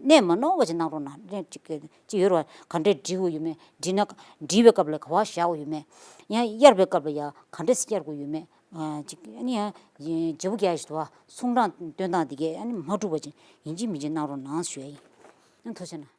གནས་མ་ནོར་བ་ཞིག་གནང་རོགས་གནང་། གནས་ཅིག་གི་ཅིག་ཡོད་རེད་བ། ག་འདྲས་བྲི་དགོས་ཡོད་མེད། བྲིས་ན་བྲིས་པའི་སྐབས་ལ་ག་བ་བཞག་དགོས་ཡོད་མེད། ཡང་གཡར་བའི་སྐབས་ལ་ཡང་ག་འདྲས་གཡར་དགོས་ཡོད་མེད། ཅིག་ཨ་ནི་ཡང་བརྗེ་པོ་རྒྱག་ཡ་ཞིག་འདུག་བ། གསུང་གྲངས་སྟོན་སྟངས་འདི་གས་ཨ་ནི་མ་འཁྲུགས་པ་ཅིག་ཡིན་གཅིག་མིན་གཅིག་གནང་རོགས་གནང་ཞུ་ཡ་ཡིན། ཐུགས་རྗེ་གནང་།